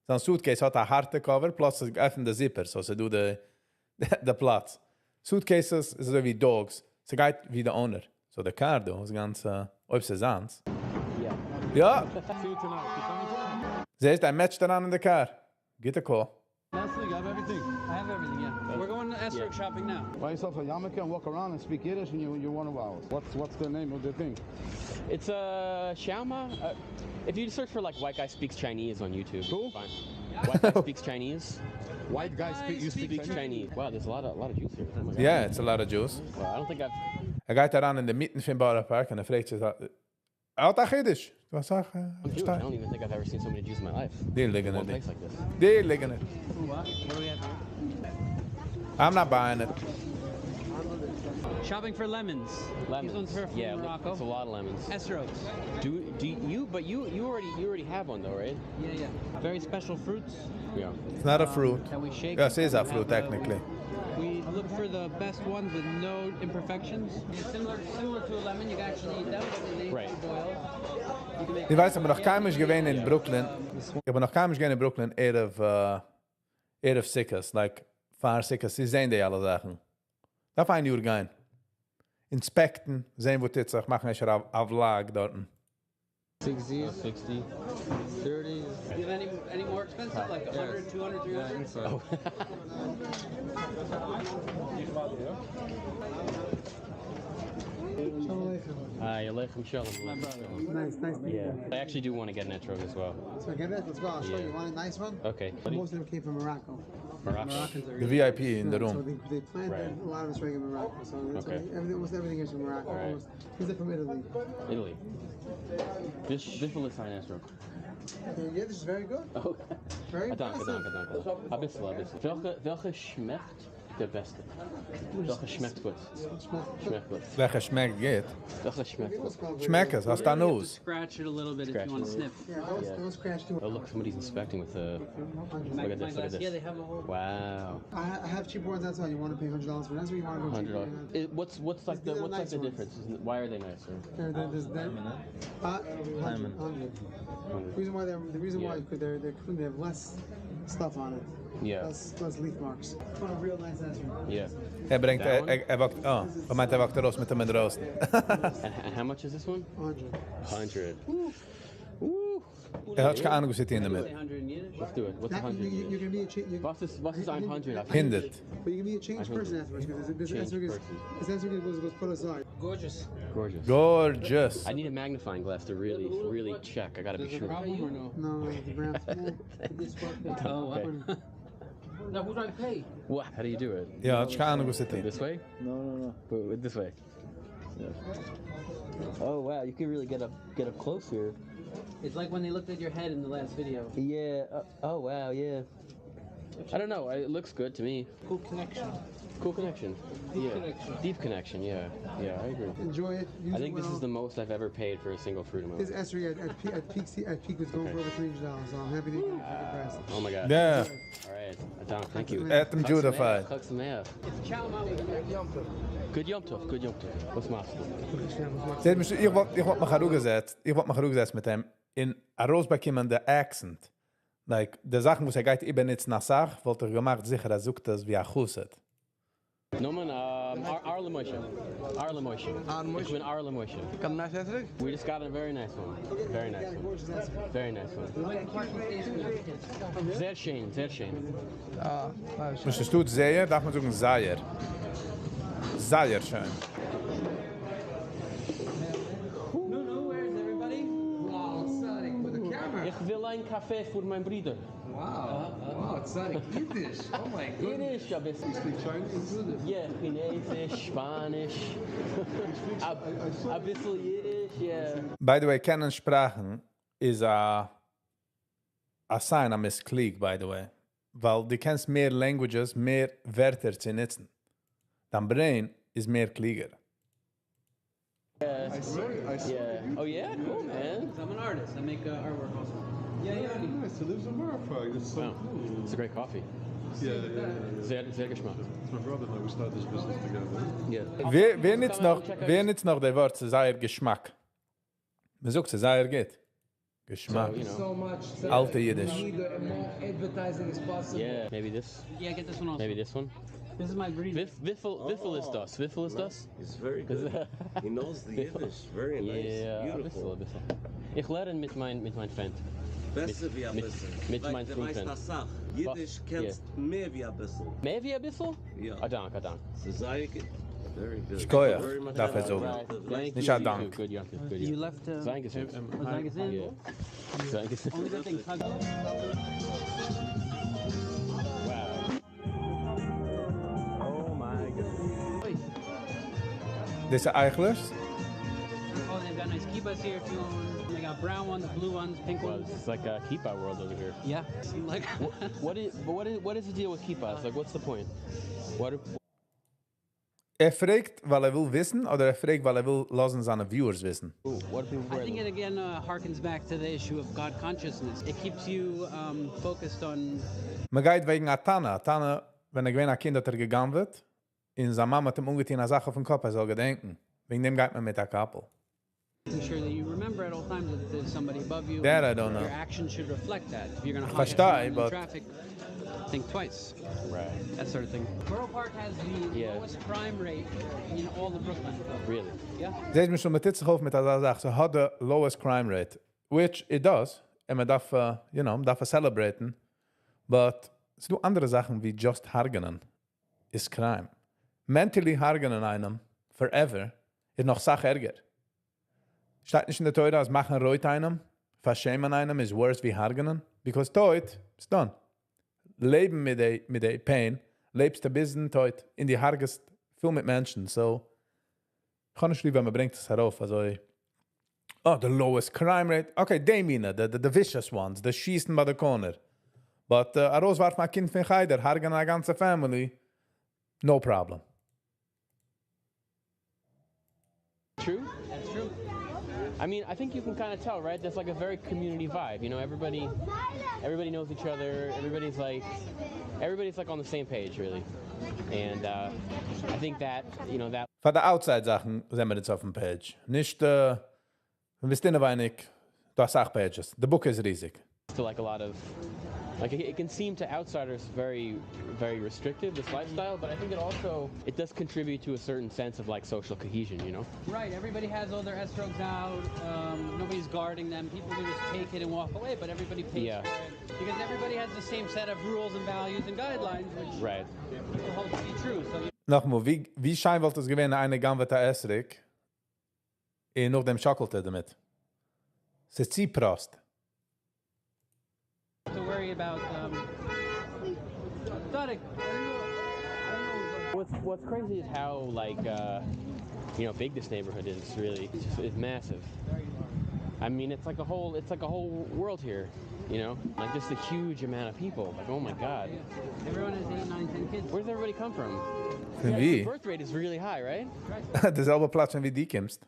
זיין suitcase האט א הארטע cover, plus עס עפנט די zipper, so ס'דא די פלאץ. Suitcases איז אזוי ווי dogs. ס'גייט ווי the owner. So די car דא איז גאנץ, אויב ס'איז זיינס. יא! זעסט, ער match ט אריין אין די car. גוטע call. I have everything. I have everything, yeah. We're going esrog shopping now. Buy yourself a yarmulke and walk around and speak Yiddish and you're one of ours. What's the name of the thing? It's Xiaoma. If you search for like white guy speaks Chinese on YouTube. Who? Fine. White guy speaks Chinese. White guy speak, you speak Speaks Chinese. Wow, there's a lot of Jews here. Oh my God. Yeah, it's a lot of Jews. Wow, I don't think I've. ער גייט אריין אין די מיטן פון Borough Park און ער פרעגט זיך, האט ער יידיש? וואס זאג I'm Jewish. I don't even think I've ever seen so many Jews in my life. די ליגן One place like this. די ליגן What do we have here? I'm not buying it. Shopping for lemons. Lemons. These ones are from yeah, look, Morocco. it's a lot of lemons. Esrogs. Do you? But you already have one though, right? Yeah. Very special fruits. Yeah. It's not a fruit. That we shake. Yeah, it is a We fruit have, technically. We look for the best ones with no imperfections. It's similar to a lemon. You can actually eat them, but they need to be boiled. You can make איך ווייס, איך בין נאך קיינמאל נישט געווען אין Brooklyn. איך בין נאך קיינמאל נישט געווען אין Brooklyn ערב סוכות, like פאר סוכות, זיי זעען די אלע זאכן. דארף איין יאר גיין. Inspect ן, זען וואו טוט זיך, מאכן א vlog דארט. 60s, 60, 30s. Do you have any more expensive, like 100, 200, 300? Oh. Hi, עליכם שלום. My brother. Nice, nice. Yeah. I actually do want to get an etrog as well. So get it. Let's go. I'll show Yeah. you. Want a nice one? Okay. Most of them came from Morocco. Morocco. Moroccans are The VIP in the So room. they planted Right. a lot of esrog in Morocco. So that's Okay. why everything, almost everything is from Morocco. All right. Almost. These are from Italy. Italy. וויפיל איז אן אתרוג? Yeah, this is very good. Oh. Very א דאנק, א דאנק, impressive. א דאנק. א ביסל, א ביסל. וועלכע שמעקט דער בעסטע? וועלכע שמעקט גוט? שמעקט גוט. וועלכע שמעקט גוט? וועלכע שמעקט גוט? שמעקט עס, האסט א nose. Scratch it a little bit if Scratch you want it to a little. sniff. Yeah, don't, Yeah. don't scratch too Oh, look, somebody's inspecting with the. Look at this, look at this. Yeah, they have a whole. Wow. I have cheap ones outside. You want to pay $100 for an esrog? You want to go $100. cheaper? What's like the These are what's like nice the ones. difference? Why are they nicer? They're, 100, 100. The reason why they're the reason why Yeah. is because they're clean. They have less stuff on it. Yeah. Less leaf marks. Want a real nice esrog. Yeah. ער ברענגט, That ער, one? ער, ער walk ט, oh, ער מיינט, ער walk ט ארויס מיט דעם דרויסן. And how much is this one? 100. 100. ער האט קיין אהנונג, וואס טוט אין דערמיט. Let's do it. What's That, 100? you, you're gonna be a you, וואס איז 100? 100. But you're gonna be a changed person afterwards because this Changed esrog is person. this esrog was put aside. Gorgeous. Gorgeous. Gorgeous. I need a magnifying glass to really, really check. I gotta be There's a sure. problem or no? No, the brown. Oh, Okay. Now who do I pay? What? How do you do it? יא, האט קיין אהנונג, וואס טוט. This way? No. Wait, this way. Oh wow, you can really get up close here. It's like when they looked at your head in the last video. Yeah. Oh wow, yeah. I don't know. It looks good to me. Cool connection. Cool connection. Deep yeah. connection. Deep connection. Yeah. Yeah, I agree. Enjoy it. Use I think it this well. is the most I've ever paid for a single fruit in my This life. esrog at peak was going for over $300. So I'm happy to get a good price. Oh my god. Yeah. All right. א דאנק, thank you. ער האט אים judified. חג שמח. Good יום טוב, good יום טוב. וואס מאכסטו? זעט מיך, איך וואלט מיך אראפגעזעצט, איך וואלט מיך אראפגעזעצט מיט אים און ארויסבאקומען די accent. Like, די זאכן, וואס ער גייט איבערניצן א סאך, וואלט ער געמאכט זיכער, ער זאגט דאס ווי א חסיד. נאמען, Arle Moshe. Arle Moshe. איך בין Arle Moshe. Got a nice esrog? We just got a very nice one. Very nice one. Very nice one. זייער שיין, זייער שיין. וואס עס טוט זייער, דארף מען זאגן זייער. זייער שיין. No, no, where is everybody? Wow, exciting. With a camera. איך וויל א קאפע פאר מיין ברודער. Wow, wow, exciting. Yiddish. Oh my goodness. יידיש, א ביסל. You speak Chinese? Yeah, כינעזיש, שפאניש. א ביסל יידיש, yeah. By the way, קענען שפראכן איז א sign אז מ'איז קלוג, by the way. ווייל דו קענסט מער languages, מער ווערטער צו ניצן. דיין brain איז מער קליגער. Yeah. I saw it. I saw Yeah. Oh yeah, cool man. I'm an artist. I make artwork also. Yeah. Nice. He lives in Borough Park. That's so Wow. cool. It's a great coffee. Yeah. זייער, זייער געשמאק. It's my brother and I. We started this business together. Yeah. ווער ניצט נאך די ווארט, ס'איז זייער געשמאק? מען זאגט, ס'איז זייער גוט. געשמאק. So, you know. So much. אלטע יידיש. We need the more advertising as possible. Yeah. Maybe this. Yeah, get this one also. Maybe this one. This is my ברודער. וויפֿל, וויפֿל איז דאָס? וויפֿל איז דאָס? It's very good. He knows the Yiddish. Very nice. Yeah, אַ Beautiful. ביסל, אַ ביסל. איך לערן מיט מײַן, מיט מײַן פֿריינד. בעסער ווי אַ ביסל. מיט ווייל מײַן דו ווייסט פֿריינד. אַ סך. ייִדיש קענסט מער ווי אַ ביסל. מער ווי אַ ביסל? יאָ. אַ דאַנק, אַ דאַנק. ס'איז זייער גוט. Very good. שכּוח, Very much. דאַרף ער זאָגן. Thank נישט you. אַ דאַנק. Good יום־טובֿ, good You יום־טובֿ. left, זײַ געזונט. Oh, זײַ געזונט? Yeah. זײַ געזונט. Only good thing, Wow. Oh my goodness. דאָס איז אײַכלערס? Oh, they've got nice kippahs here too. They got brown ones, blue ones, pink Well, ones. it's like a kippah world over here. Yeah. Like What is but what is the deal with kippahs? Like what's the point? What ער פֿרעגט, ווײַל ער וויל וויסן, אָדער ער פֿרעגט, ווײַל ער וויל לאָזן זײַנע viewers וויסן? What do people I think it again harkens back to the issue of God consciousness. It keeps you focused on מען גייט וועגן אַ תּנא. אַ תּנא, ווען ער געווען אַ קינד, האָט ער געגנבֿעט. און זײַן מאַמע האָט אים אָנגעטאָן אַ זאַך אויפֿן קאָפּ, ער זאָל געדענקען. וועגן דעם גייט מען מיט אַ קאַפּל. making sure that you remember at all times that there's somebody above you. That and I don't know. Your actions should reflect that. If you're going to איך honk at פֿאַרשטיי, someone in but traffic, think twice. Right. That sort of thing. Borough Park has the lowest crime rate in all of Brooklyn. Really? Yeah. זעט מען שוין, מען טוט זיך אויף מיט אַזאַ זאַך, ס'האָט the lowest crime rate, which it does, און מען דאַרף, מען דאַרף עס celebrate ן, but ס'איז דאָ אַנדערע זאַכן ווי just הרגענען איז crime. Mentally הרגענען איינעם forever איז נאָך אַ סך ערגער. שטייט נישט אין דער תּורה, אַז מאַכן רויט איינעם, פֿאַרשעמען איינעם איז worse ווי הרגענען, because טויט איז done. לעבן מיט די, מיט די pain, לעבסטו ביזן טויט, און דו הרגעסט פֿול מיט מענטשן, so איך האָב נישט ליב, ווען מען ברענגט עס אַרויף, אַזוי, oh, the lowest crime rate. Okay, די מינע, the vicious ones, די שיסן בײַ the corner. But אַרויסוואַרפֿן אַ קינד פֿון חדר, הרגענען אַ גאַנצע family, no problem. True? That's true. I mean, I think you can kind of tell, right? There's like a very community vibe. Everybody knows each other. Everybody's like on the same page, really. And I think that פֿאַר די outside זאַכן זענען מיר יעצט אויפֿן page. נישט, מיר וויסן ווייניק, דאָ אַ סך pages. The book איז ריזיק. To like a lot of, like it can seem to outsiders very, very restrictive, this lifestyle, but I think it also, it does contribute to a certain sense of like social cohesion. Right, everybody has all their esrogs out. Nobody's guarding them. People can just take it and walk away, but everybody pays for it. Because everybody has the same set of rules and values and guidelines, which people hold to be true. So you נאָכאַמאָל, ווי, ווי שיין וואָלט עס געווען, איינער גנבֿעט אַ אתרוג, און נאָכדעם שאָקלט ער דערמיט. ס'איז צו פּראָסט. to worry about Tarek, What's crazy is how like big this neighborhood is. Really, it's massive. I mean, it's like a whole world here. Like just a huge amount of people. Like, oh my God. Everyone has 8, 9, 10 kids. Where does everybody come from? פֿון Yeah, וווּ? the birth rate is really high, right? די זעלבע פּלאַץ, פֿון וווּ דו קומסט.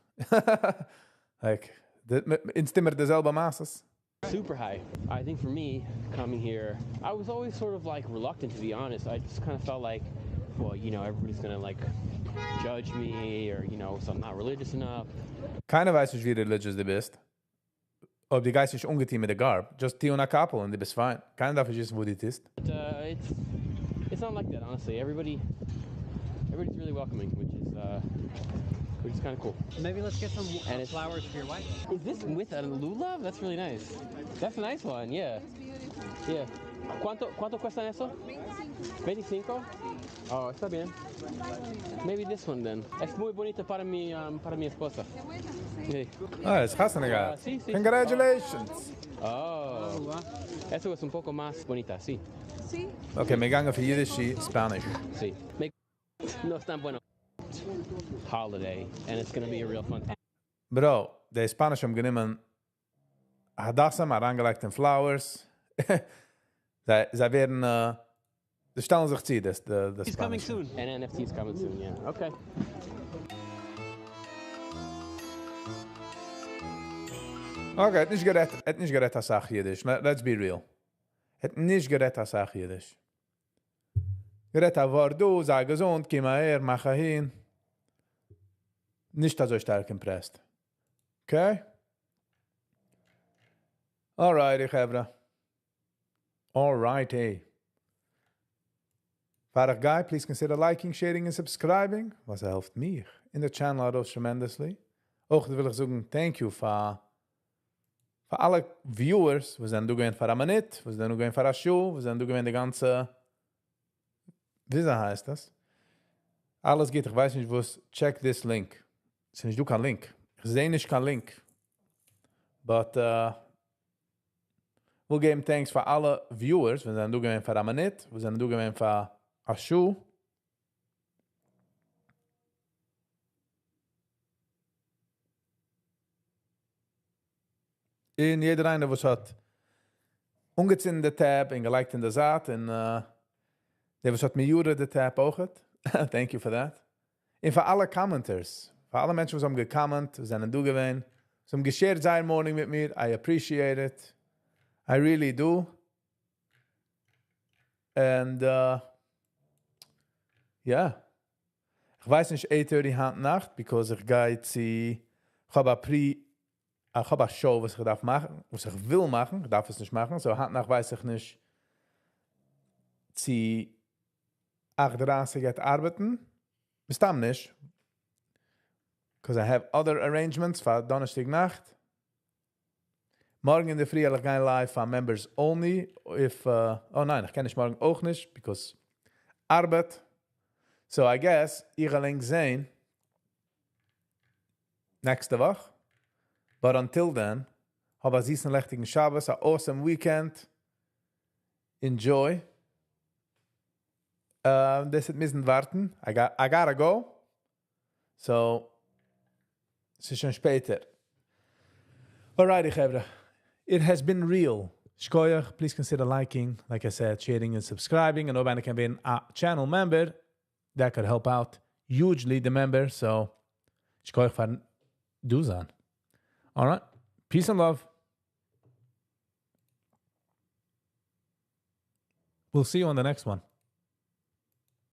Like, די, אין שטימער די זעלבע מאַסעס. Super high. I think for me, coming here, I was always sort of like reluctant, to be honest. I just kind of felt like, well, everybody's gonna like judge me or so I'm not religious enough. קיינער ווייסט נישט, ווי religious דו ביסט. אויב דו גייסט נישט אָנגעטאָן מיט דער garb, just טו אָן אַ קאַפּל און דו ביסט fine. קיינער דאַרף נישט וויסן, וווּ דו ביסט. But it's not like that, honestly. Everybody's really welcoming, which is kind of cool. Maybe let's get some And it's- flowers for your wife. Is this with a lulav? That's really nice. That's a nice one, yeah. Yeah. ¿Cuánto cuesta eso? 25. Oh, está bien. Maybe this one then. Es muy bonito para mi esposa. Sí. Ah, איז חתונה געהאַט. Ah, sí. Congratulations. Oh. Eso es un poco más bonita, sí. Sí. Okay, מיר גייען אויף ייִדיש, Spanish. Sí. No es tan bueno. Holiday, and it's gonna be a real fun time. Bro, די Spanish האָבן גענומען הדסים, אַרײַנגעלייגט אין flowers. זיי, זיי ווערן, זיי שטעלן זיך צו, דאָס, די, די He's coming Spanish. soon. And NFT's coming soon, yeah. Okay. Okay, האָט נישט גערעדט, האָט נישט גערעדט אַ סך ייִדיש. Let's be real. האָט נישט גערעדט אַ סך ייִדיש. גערעדט אַ וואָרט, דו, זײַ געזונט, קום אַהער, מאַך אַהין. נישט אַזוי שטאַרק impressed. Okay? Alrighty, חברה. Alrighty. פאר איך גיי, please consider liking, sharing and subscribing, וואס העלפט מיך און די channel ארויס tremendously. אויך וויל איך זאגן thank you פאר פאר אלע viewers, וואס זענען דא געווען פאר א מינוט, וואס זענען דא געווען פאר א שעה, וואס זענען דא געווען די גאנצע, וויאזוי הייסט דאס? אלעס גוט, איך ווייס נישט וואס, check this link. ס'איז נישט דא קיין link. איך זע נישט קיין link. But וויל געבן thanks פאר אלע viewers, וואס זענען דא געווען פאר א מינוט, וואס זענען דא געווען פאר א שעה. און יעדער איינער וואס האט אנגעצינדן די tab און געלייגט אין די זייט און דער וואס האט muted די tab אויכעט. Thank you for that. און פאר אלע commenters, פאר אלע מענטשן וואס האבן גע comment, וואס זענען דא געווען, וואס האבן גע shared זייער morning מיט מיר, I appreciate it. I really do. And yeah. איך ווייס נישט 8:30 היינט נאכט, because איך גיי צו, איך האב א pre, איך האב א show וואס איך דארף מאכן, וואס איך וויל מאכן, איך דארף עס נישט מאכן, so היינט נאכט ווייס איך נישט צו 8:30 גייט ארבעטן, מסתם נישט, because I have other arrangements פאר דאנערשטאג נאכט. מארגן אין דער פרי וועל איך גיין live פאר members only, if, oh ניין, איך קען נישט מארגן אויך נישט, because ארבעט. So I guess, איך וועל ענק זען נעקסטע וואך. But until then, האב א זיסן לעכטיגן שבת, a awesome weekend. Enjoy. דאס וועט מוזן ווארטן. I gotta go. So, עס איז שוין שפעטער. Alrighty, חברה. It has been real. שכוח, please consider liking, like I said, sharing and subscribing. And אויב איינער קען ווערן א channel member, that could help out hugely the member. So, שכוח פארן דא זיין. Alright. Peace and love. We'll see you on the next one.